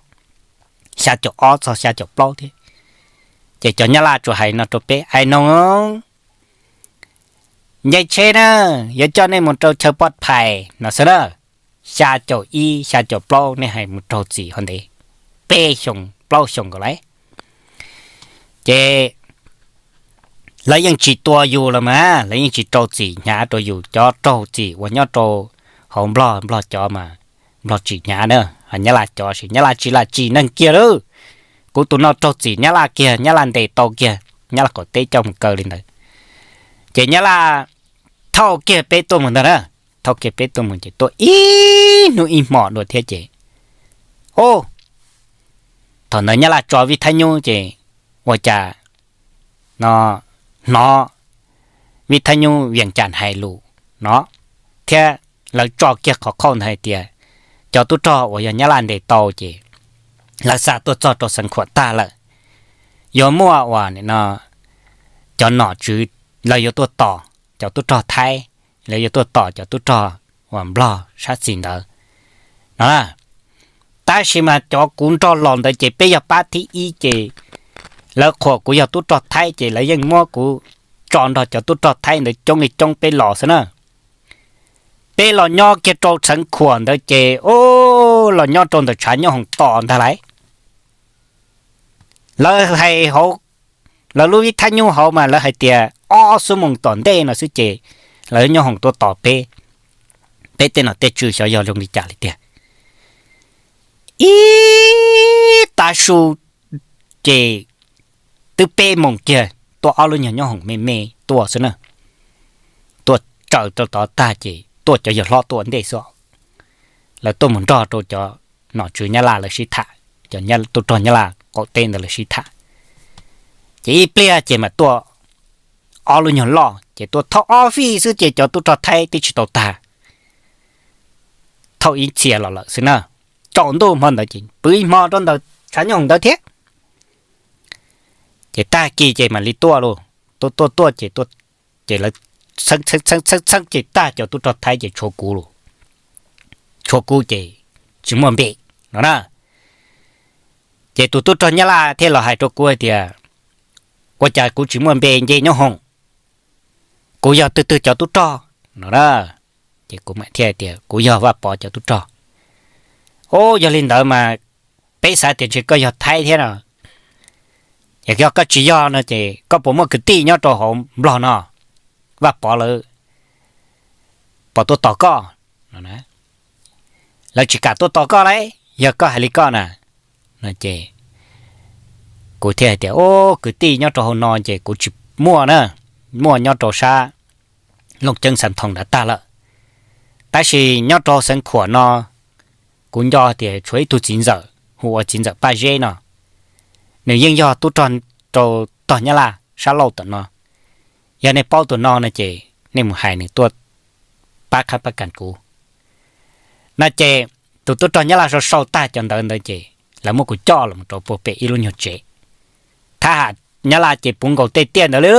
xya caum ob txog xya caum plaub thiab. Ces cov Nyab Laj tsuas hais no rau peb, Ais Noog, nce tsheb na, yuav coj nej mus rau chaw poj phais no xwb na. Xya caum ib xya caum plaub nej hais mus raug txim ho ntev peb xyoos plaub xyoos nkaus lauj. Ces lawv yeej tsis tua yus los mas, lawv yeej tsis rau txim hnyav rau yus. Cov raug txim uas nyob rau hauv Nplog, Nplog cov mas Nplog tsim hnyav na, ho Nyab Laj cov ces Nyab Laj tsis lam tsim neeg kiag lawm. Kuv tus no raug txim Nyab Laj kiag, Nyab Laj ntes tau kiag, Nyab Laj qaum teb coj mus kaw li ntawd. Ces Nyab Laj thauj kiag peb tuaj mus ntag na, thauj kiag peb tuaj mus ces tuaj ib hnub ib hmo dua thiab ces, o, thaum ntawd Nyab Laj tso vij thaj nyub ces ua cas no hnov vij thaj nyub Vias Cas hais lus no, thiab lawv tso kiag qhov qhauj ntawd hais tias cov tub rog uas yog Nyab Laj ntes tau ces lawv xa tuaj txog rau Xeev Khuam tag lawm, yuav muaj uas no cov nom tswv lawv yuav tuaj tos cov tub rog Thaib, lawv yuav tuaj tos cov tub rog uas Nplog sab xis ntawd no. Tab sis mas cov kuv nrog los ntawd ces peb yog pab thib ib ces lawv qhuas kuv yog tub rog Thaib ces lawv yeej muab kuv tso nrog cov tub rog Thaib ntawd coob li coob peb los xwb na. Peb los nyob kiag rau Xeev Khuam ntawd ces, o, los nyob rau ntawm tshav nyob hoom tos ntag lauj. Lawv hais hauv, lawv lub vib thab nyub hauv mas lawv hais tias ob xuab moos tom ntej no xwb ces lawv nyooj hoom tuaj tos peb, peb tej nom tej tswv xyov yog zoo li cas li tiag. Ib tav su ces twb peb moos kiag, tuaj ob lub nyuag nyooj hoom me me tuaj xwb na, tuaj tsaws rau tod tag ces tuaj cov yawg hlob tuaj ntej xwb. Lawv tuaj mus nrog rau cov nom tswv Nyab Laj lawv sib tham, cov tub rog Nyab Laj qaum teb ntawd lawv sib tham. Ces ib pliag ces mam tuaj ob lub nyuag loj ces tuaj thauj ob fij xwb ces cov tub rog Thaib twb tsis tau tag, thauj ib txhia los lawm xwb na. Tsaus ntuj hmo ntawd ces pw ib hmo rau ntawm tshav nyooj hoom ntawd thiab. Ces tag kis ces mam li tuaj lauj, tuaj tuaj tuaj ces, ces lawv txheeb txheeb txheeb ces tag cov tub rog Thaib ces tshuav kuv lauj, tshuav kuv ces tsis muaj npe no na. Ces tus tub rog Nyab Laj thiaj los hais rau kuv hais tias, ua cas kuv tsis muaj npe nce nyob hoom, kuv yog twg twg cov tub rog no na. Ces kuv mam thiaj tias kuv yog Vaj Pov cov tub rog. Ub, yog li ntawd mas peb xav tias ntshe koj yog Thaib thiab no. Yog koj tsis yog no ces koj puas muaj kwv tij nyob rau hauv Nplog no, Vaj Pov lawv puas tuaj tos koj? Lawv tsis kam tuaj tos koj lauj, yog koj hais li koj na. No ces kuv thiaj hais tias, ub, kwv tij nyob rau hauv no ces kuv tsis muaj na, muaj nyob rau sab Looj Ceeb Xas Thoos nrad tag lawm. Tab sis nyob rau Xeev Khuam no, kuv nco tias tshuav ib tug txiv ntxawm hu ua txiv ntxawm Paj Zeb no, nws yeej yog tub rog rau tog Nyab Laj sab laug tom no. Yog nej paub tus no no ces nej mus hais nws tuaj pab qhab pab kas kuv. No ces tus tub rog Nyab Laj sau sau tag cov ntawv ntawd ces lawv muab kuv coj los rau puag pem ib lub nyuag tsev. Thab ham Nyab Laj ces puv nkaus tej tiaj ntawd li,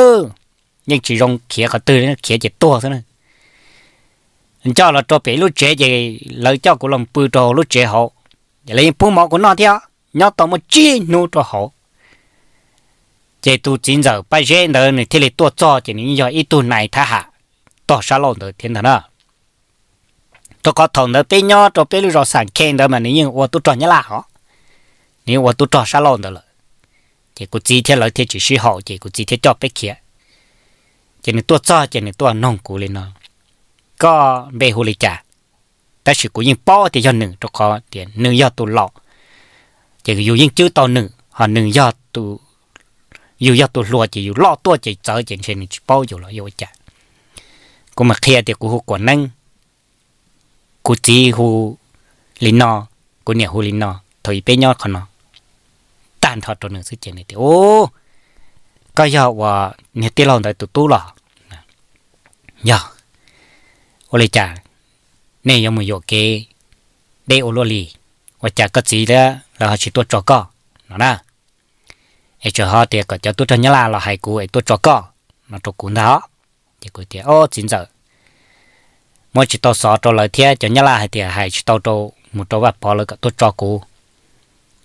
yeej tsis zoo khiav qhov twg, khiav ces tuag xwb na. Coj los rau pem ib lub tsev ces lawv coj kuv los pw rau hauv lub tsev hauv, ces lawv yeej pub mov kuv noj thiab, nyob tau muaj tsib hnub rau hauv. Ces tus txiv ntxawm Paj Zeb ntawd nws thiaj li tuaj txog ces nws yeej yog ib tug nais thab ham tog sab laug ntawd thiab ntag na. Rau qhov thaum ntawd peb nyob rau peb lub zos Xam Khe ntawd mas nws yeej ua tub rog Nyab Laj hos, nws yeej ua tub rog sab laug ntawd lawm. Ces kuv txiv thiab lawv thiaj tsis sib haum ces kuv txiv thiaj coj peb khiav. Ces nws tuaj txog ces nws tuaj noog kuv li no, koj npe hu li cas? Tab sis kuv yeej paub tias yog nws rau qhov tias nws yog tus laus, ces yus yeej cwb tau nws, ho nws yog, yus yog tus hluas ces yus loj tuaj ces txawv ces ntshe nws tsis paub yus los yuav ua cas. Kuv mam qhia tias kuv hu Kuam Neeb, kuv txiv hu li no, kuv niam hu li no, thaum ub peb nyob qhov no. Tag nrho rau nws xwb ces nws tias, ub, koj yog uas niag tij laug ntawd tus tub los? Yog. Ua li cas nej yuav mus yuam kev deb ua luaj li? Ua cas koj txiv thiab lawv ho tsis tuaj tso koj no na? Es tseem ho tias kom cov tub rog Nyab Laj los hais kuv es tuaj tso koj no rau kuv ntag. Ces kuv tias, ob, txiv ntxawm, muab tsis tau xov rau lawv thiab cov Nyab Laj hais tias hais tsis tau rau, mus rau Vaj Pov lawv kom tuaj tso kuv,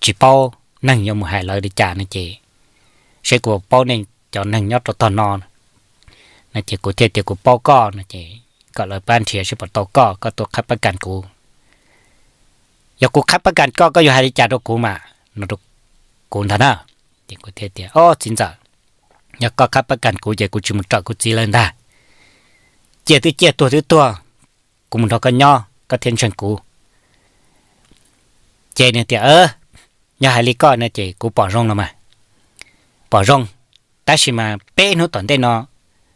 tsis paub neeg yuav mus hais lawv li cas no ces seb kuv paub nej cov neeg nyob rau tog no. No ces kuv thiaj tias kuv paub koj no ces kom lawv pab nrhiav seb puas tau koj, koj tuaj qhab pab kas kuv. Yog kuv qhab pab kas koj, koj yuav hais li cas rau kuv mas no rau kuv ntag na. Ces kuv thiaj tias, ob, txiv ntxawm, yog koj qhab pab kas kuv ces kuv tsis mus raws kuv txiv lawv ntag. Ciaj twb ciaj, tuag twb tuag, kuv mus nrog koj nyob koj thiaj ntseeg kuv. Ces nws tias, yog hais li koj no ces kuv pom zoo los mas, pom zoo, tab sis mas peb hnub tom ntej no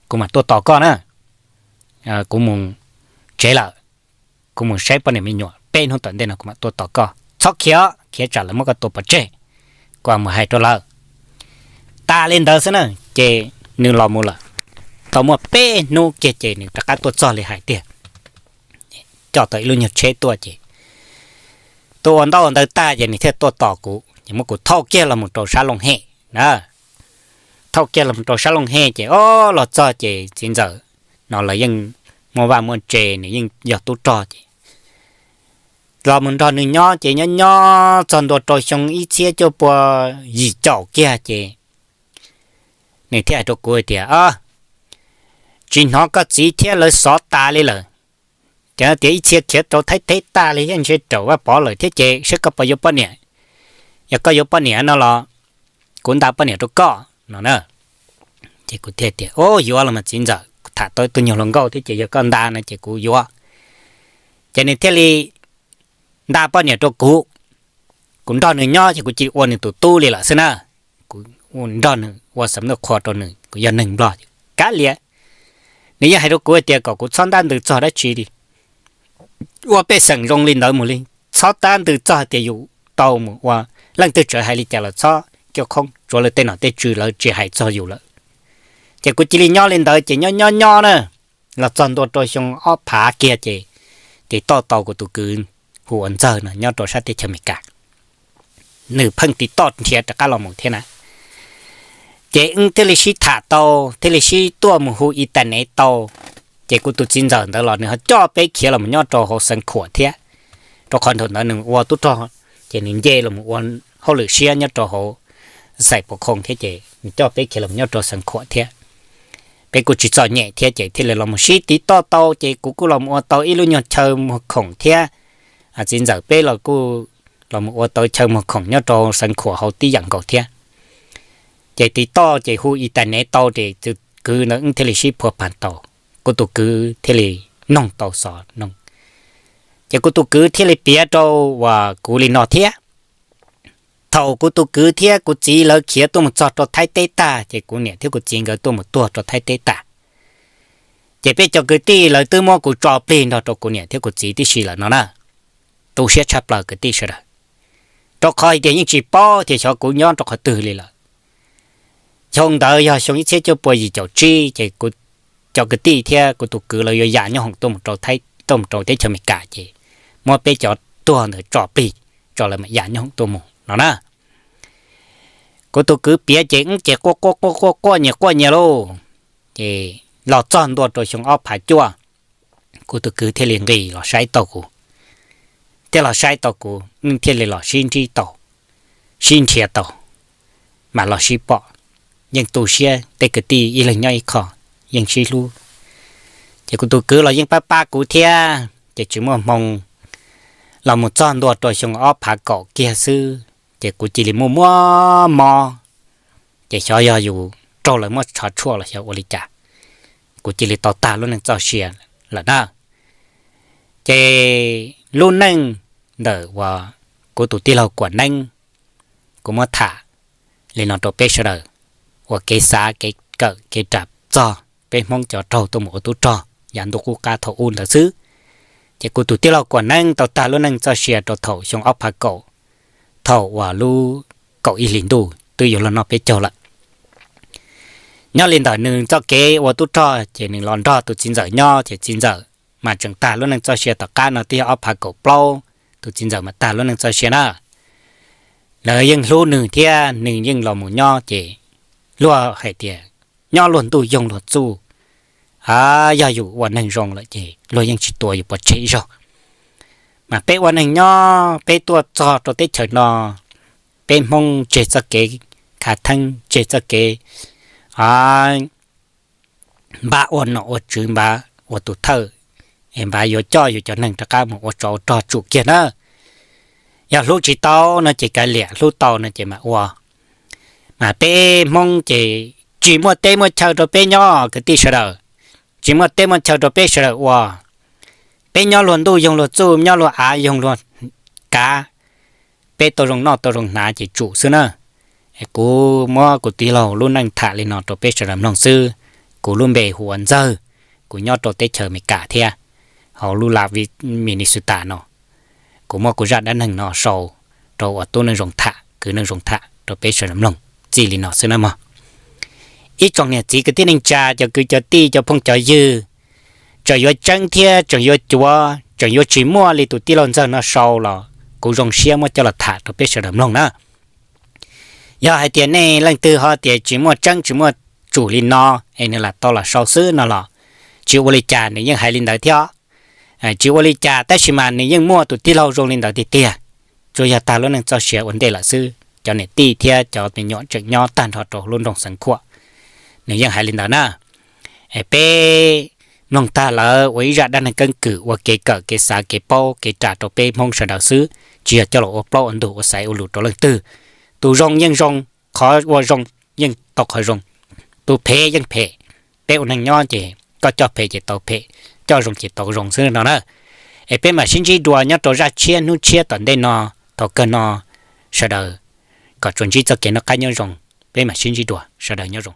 kuv mam tuaj tos koj na. Kuv mus tsev lawm, kuv mus saib poj niam me nyuam, peb hnub tom ntej no kuv mam tuaj tos koj, txhob khiav, khiav tsam lawv muab koj tua pov tseg, kuv mus hais rau lawv. Tas li ntawd xwb na, ces nws los mus lawm. Tau muaj peb hnub kiag ces nws rov qab tuaj txog li hais tiag, coj tau ib lub nyuag tsheb tuaj ces tuaj ua ntaub ua ntawv tag ces nws thiaj tuaj tos kuv ces muab kuv thauj kiag los mus rau sab Looj Hej na. Thauj kiag los mus rau sab Looj Hej ces ob, los txog ces txiv ntxawm no lawv yeej muaj vaj muaj tse, nws yeej yog tub rog ces los mus nrog nws nyob ces nyob nyob txog ntua rau xyoo ib txhiab cuaj pua yim caum kiag ces nws thiaj hais rau kuv hais tias, tsis hnov koj txiv thiab lawv xov tas li lawm. Ces tias ib txhia khiav rau Thaib teb tas li, yeej ntshe raug Vaj Pov lawm thiab ces seb koj puas yuav poj niam. Yog koj yuav poj niam no los kuv nta poj niam rau koj no na. Ces kuv thiaj tias, Ub, yuav los mas txiv ntxawm, tham tau tus nyuag hluas nkauj thiab ces yog koj nta no ces kuv yuav. Ces nws thiaj li nta poj niam rau kuv. Kuv nrog nws nyob ces kuv cia li ua nws tus tub li lawm xwb na. Kuv nrog nws ua xam nuj qhua rau nws, kuv yog neeg Nplog, kav liam. Nws yeej hais rau kuv hais tias kom kuv txhob ntab ntws txog dab tsi li, ua pej xeem zoo li ntawd mus li, txhob ntab ntws txog hais tias yus tau mus ua, leej twg txawm hais li cas los txhob coj qhoob, tsuav lawv tej nom tej tswv lawv tsis hais txog yus lawm. Ces kuv cia li nyob li ntawd ces nyob nyob nyob na, los txog ntua rau xyoo ob phav kiag ces tiv toj tau kuv tus kwv hu ua Ntxawg no nyob rau sab teb chaws Amelikas. Nws pheej tiv toj nrhiav rov qab los mus thiab na. Ces wb thiaj li sib tham tau, thiaj li sib tuaj mus hu internet tau. Ces kuv tus txiv ntxawm ntawd los nws ho coj peb khiav los mus nyob rau hauv Xeev Khuam thiab, rau qhov thaum ntawd nws ua tub rog, ces nws nce los mus ua hauj lwm siab nyob rau hauv Xais Pos Khoos thiab ces nws coj peb khiav los nyob rau Xeev Khuam thiab. Peb kuj tsis txom nyem thiab ces thiaj li los mus sib tiv toj tau ces kuv kuj los mus ua tau ib lub nyuag chaw muag khoom thiab. Txiv ntxawm peb los kuj los mus ua tau chaw muag khoom nyob rau Xeev Khuam hauv tib yam nkaus thiab. Ces tiv toj ces hu internet tau ces tus kwv ntawd wb thiaj li sib phua pam tau, kuv tus kwv thiaj li noog tau xov noog. Ces kuv tus kwv thiaj li piav rau uas kuv li no thiab. Thaum kuv tus kwv thiab kuv txiv lawv khiav tuaj mus txog rau Thaib teb tag ces kuv niam thiab kuv txiv nkawd tuaj mus tuag rau Thaib teb tag. Ces peb cov kwv tij lawv twb muab kuv tso plig nrog rau kuv niam thiab kuv txiv tib si lawm no na. Tu siab tshaj plaws kwv tij sawv daws, rau qhov hais tias yeej tsis paub tias xyov kuv nyob rau qhov twg li lawm. Xyoo ntawd yog xyoo ib txhiab cuaj pua yim caum tsib ces kuv cov kwv tij thiab kuv tus kwv lawv yuav ya nyob hoom tuaj mus rau Thaib, tuaj mus rau teb chaws Amelikas ces muab peb cov tuag ntawd tso plig, tso lawv mam ya nyob hoom tuaj mus no na. Kuv tus kwv piav ces wb ces quaj quaj quaj quaj quaj nyias quaj nyias lauj. Ces los txog ntua rau xyoo ob phav cuaj, kuv tus kwv thiaj li nqis los saib tau kuv, thiaj los saib tau kuv, wb thiaj li los sib ntsib tau, sib nrhiav tau, mas los sib pom. Yeej tu siab, tej kwv tij ib leeg nyob ib qho, yeej sib hlub. Ces kuv tus kwv los yeej pab pab kuv thiab, ces tsis muaj hmoo, los mus txog ntua rau xyoo ob phav kaum kiag xwb ces kuv cia li muaj muaj mob. Ces xyov yog yus raug lawv muab tsho tshuaj los xyov ua li cas, kuv cia li tau tag lub neej txoj sia lawm na. Ces lub neej ntawm uas kuv tus tij laug Kuam Neeb, kuv muab tham li no rau peb sawv daws ua kev xav kev kawm kev ras txog peb Hmoob cov raug tuaj mus ua tub rog yav ntuj qub qab thaum ub ntawd xwb. Ces kuv tus tij laug Kuam Neeb tau tag lub neej txoj sia rau thaum xyoo ob phav kaum, thaum uas lub kaum ib hlis ntuj twb yuav luag noj peb caug lawm. Nyob li ntawm nws txoj kev ua tub rog ces nws los nrog tus txiv ntxawm nyob ces txiv ntxawm mas tseem tag lub neej txoj sia tom qab no twb yog ob phav kaum plaub, tus txiv ntxawm mas tag lub neej txoj sia na. Lawv yeej hlub nws thiab nws yeej los mus nyob ces luag hais tias nyob luag ntuj yoog luag txuj, yog yus ua neeg zoo lawm ces luag yeej tsis tua yus pov tseg ib zaug. Mas peb ua neeg nyob peb tuaj txog rau teb chaws no, peb Hmoob tseg txoj kev khav theeb, tseg txoj kev npaj ua nom ua tswv, npaj ua tus thawj, es npaj yuav coj yus cov neeg rov qab mus ua tsov ua rog tsum kiag na. Yog hlub tsis tau no ces kav liam, hlub tau no ces mam ua. Mas peb Hmoob ces tsis muaj teb muaj chaw rau peb nyob kwv tij sawv daws, tsis muaj teb muaj chaw rau peb sawv daws ua. Peb nyob luag ntuj yoog luag txuj, nyob luag av yoog luag kav, peb tau zoo noj tau zoo hnav ces tsum xwb na. Kuv muab kuv tij laug lub neej tham li no rau peb sawv daws mloog xwb. Kuv lub npe hu ua Ntxawg, kuv nyob rau teb chaws Amelikas thiab, hauv lub la Minnesota no. Kuv muab kuv zaj dab neeg no sau rau ua tub neej zoo tham, kwv neej zoo tham rau peb sawv daws mloog txij li no xwb na mog. Ib tsoom niam txiv kwv tij neej tsa, cov kwv cov tij, cov phooj cov ywg, tseem yuav tseeb thiab tseem yuav cuav, tseem yuav tsis muaj li tus tij laug Ntxawg no sau los kuv zoo siab muab coj los tham rau peb sawv daws mloog na. Yog hais tias nej leej twg ho tias tsis muaj tseeb tsis muaj tsum li no, es nws lam tau los sau xwb no los tsis ua li cas, nws yeej hais li ntawd thiab. Tsis ua li cas tab sis mas nws yeej muaj tus tij laug zoo li ntawd tiag tiag, tsuas yog tag lub neej txoj sia ua ntej lawm xwb. Cov niam tij thiab cov me nyuam tseem nyob tag nrho rau lub nroog Xeev Khuam, nws yeej hais li ntawd na. Peb mloog tag lawm ua ib zaj dab neeg keeb kwm ua kev kawm kev xav kev paub kev ras rau peb Hmoob sawv daws xwb, tsis yog coj los ua plaub ua ntug ua xaiv ua lus rau leej twg. Tus zoo yeej zoo, qhov ua zoo yeej tau qhov zoo, tus phem yeej phem. Peb ua neeg nyob ces koj coj phem ces tau phem, coj zoo ces tau zoo xwb no na. Es peb mam sib ntsib dua nyob rau zaj tshiab hnub tshiab tom ntej no. Thaum kawg no sawv daws kom tsuas ntsib txoj kev noj qab nyob zoo, peb mam sib ntsib dua, sawv daws nyob zoo.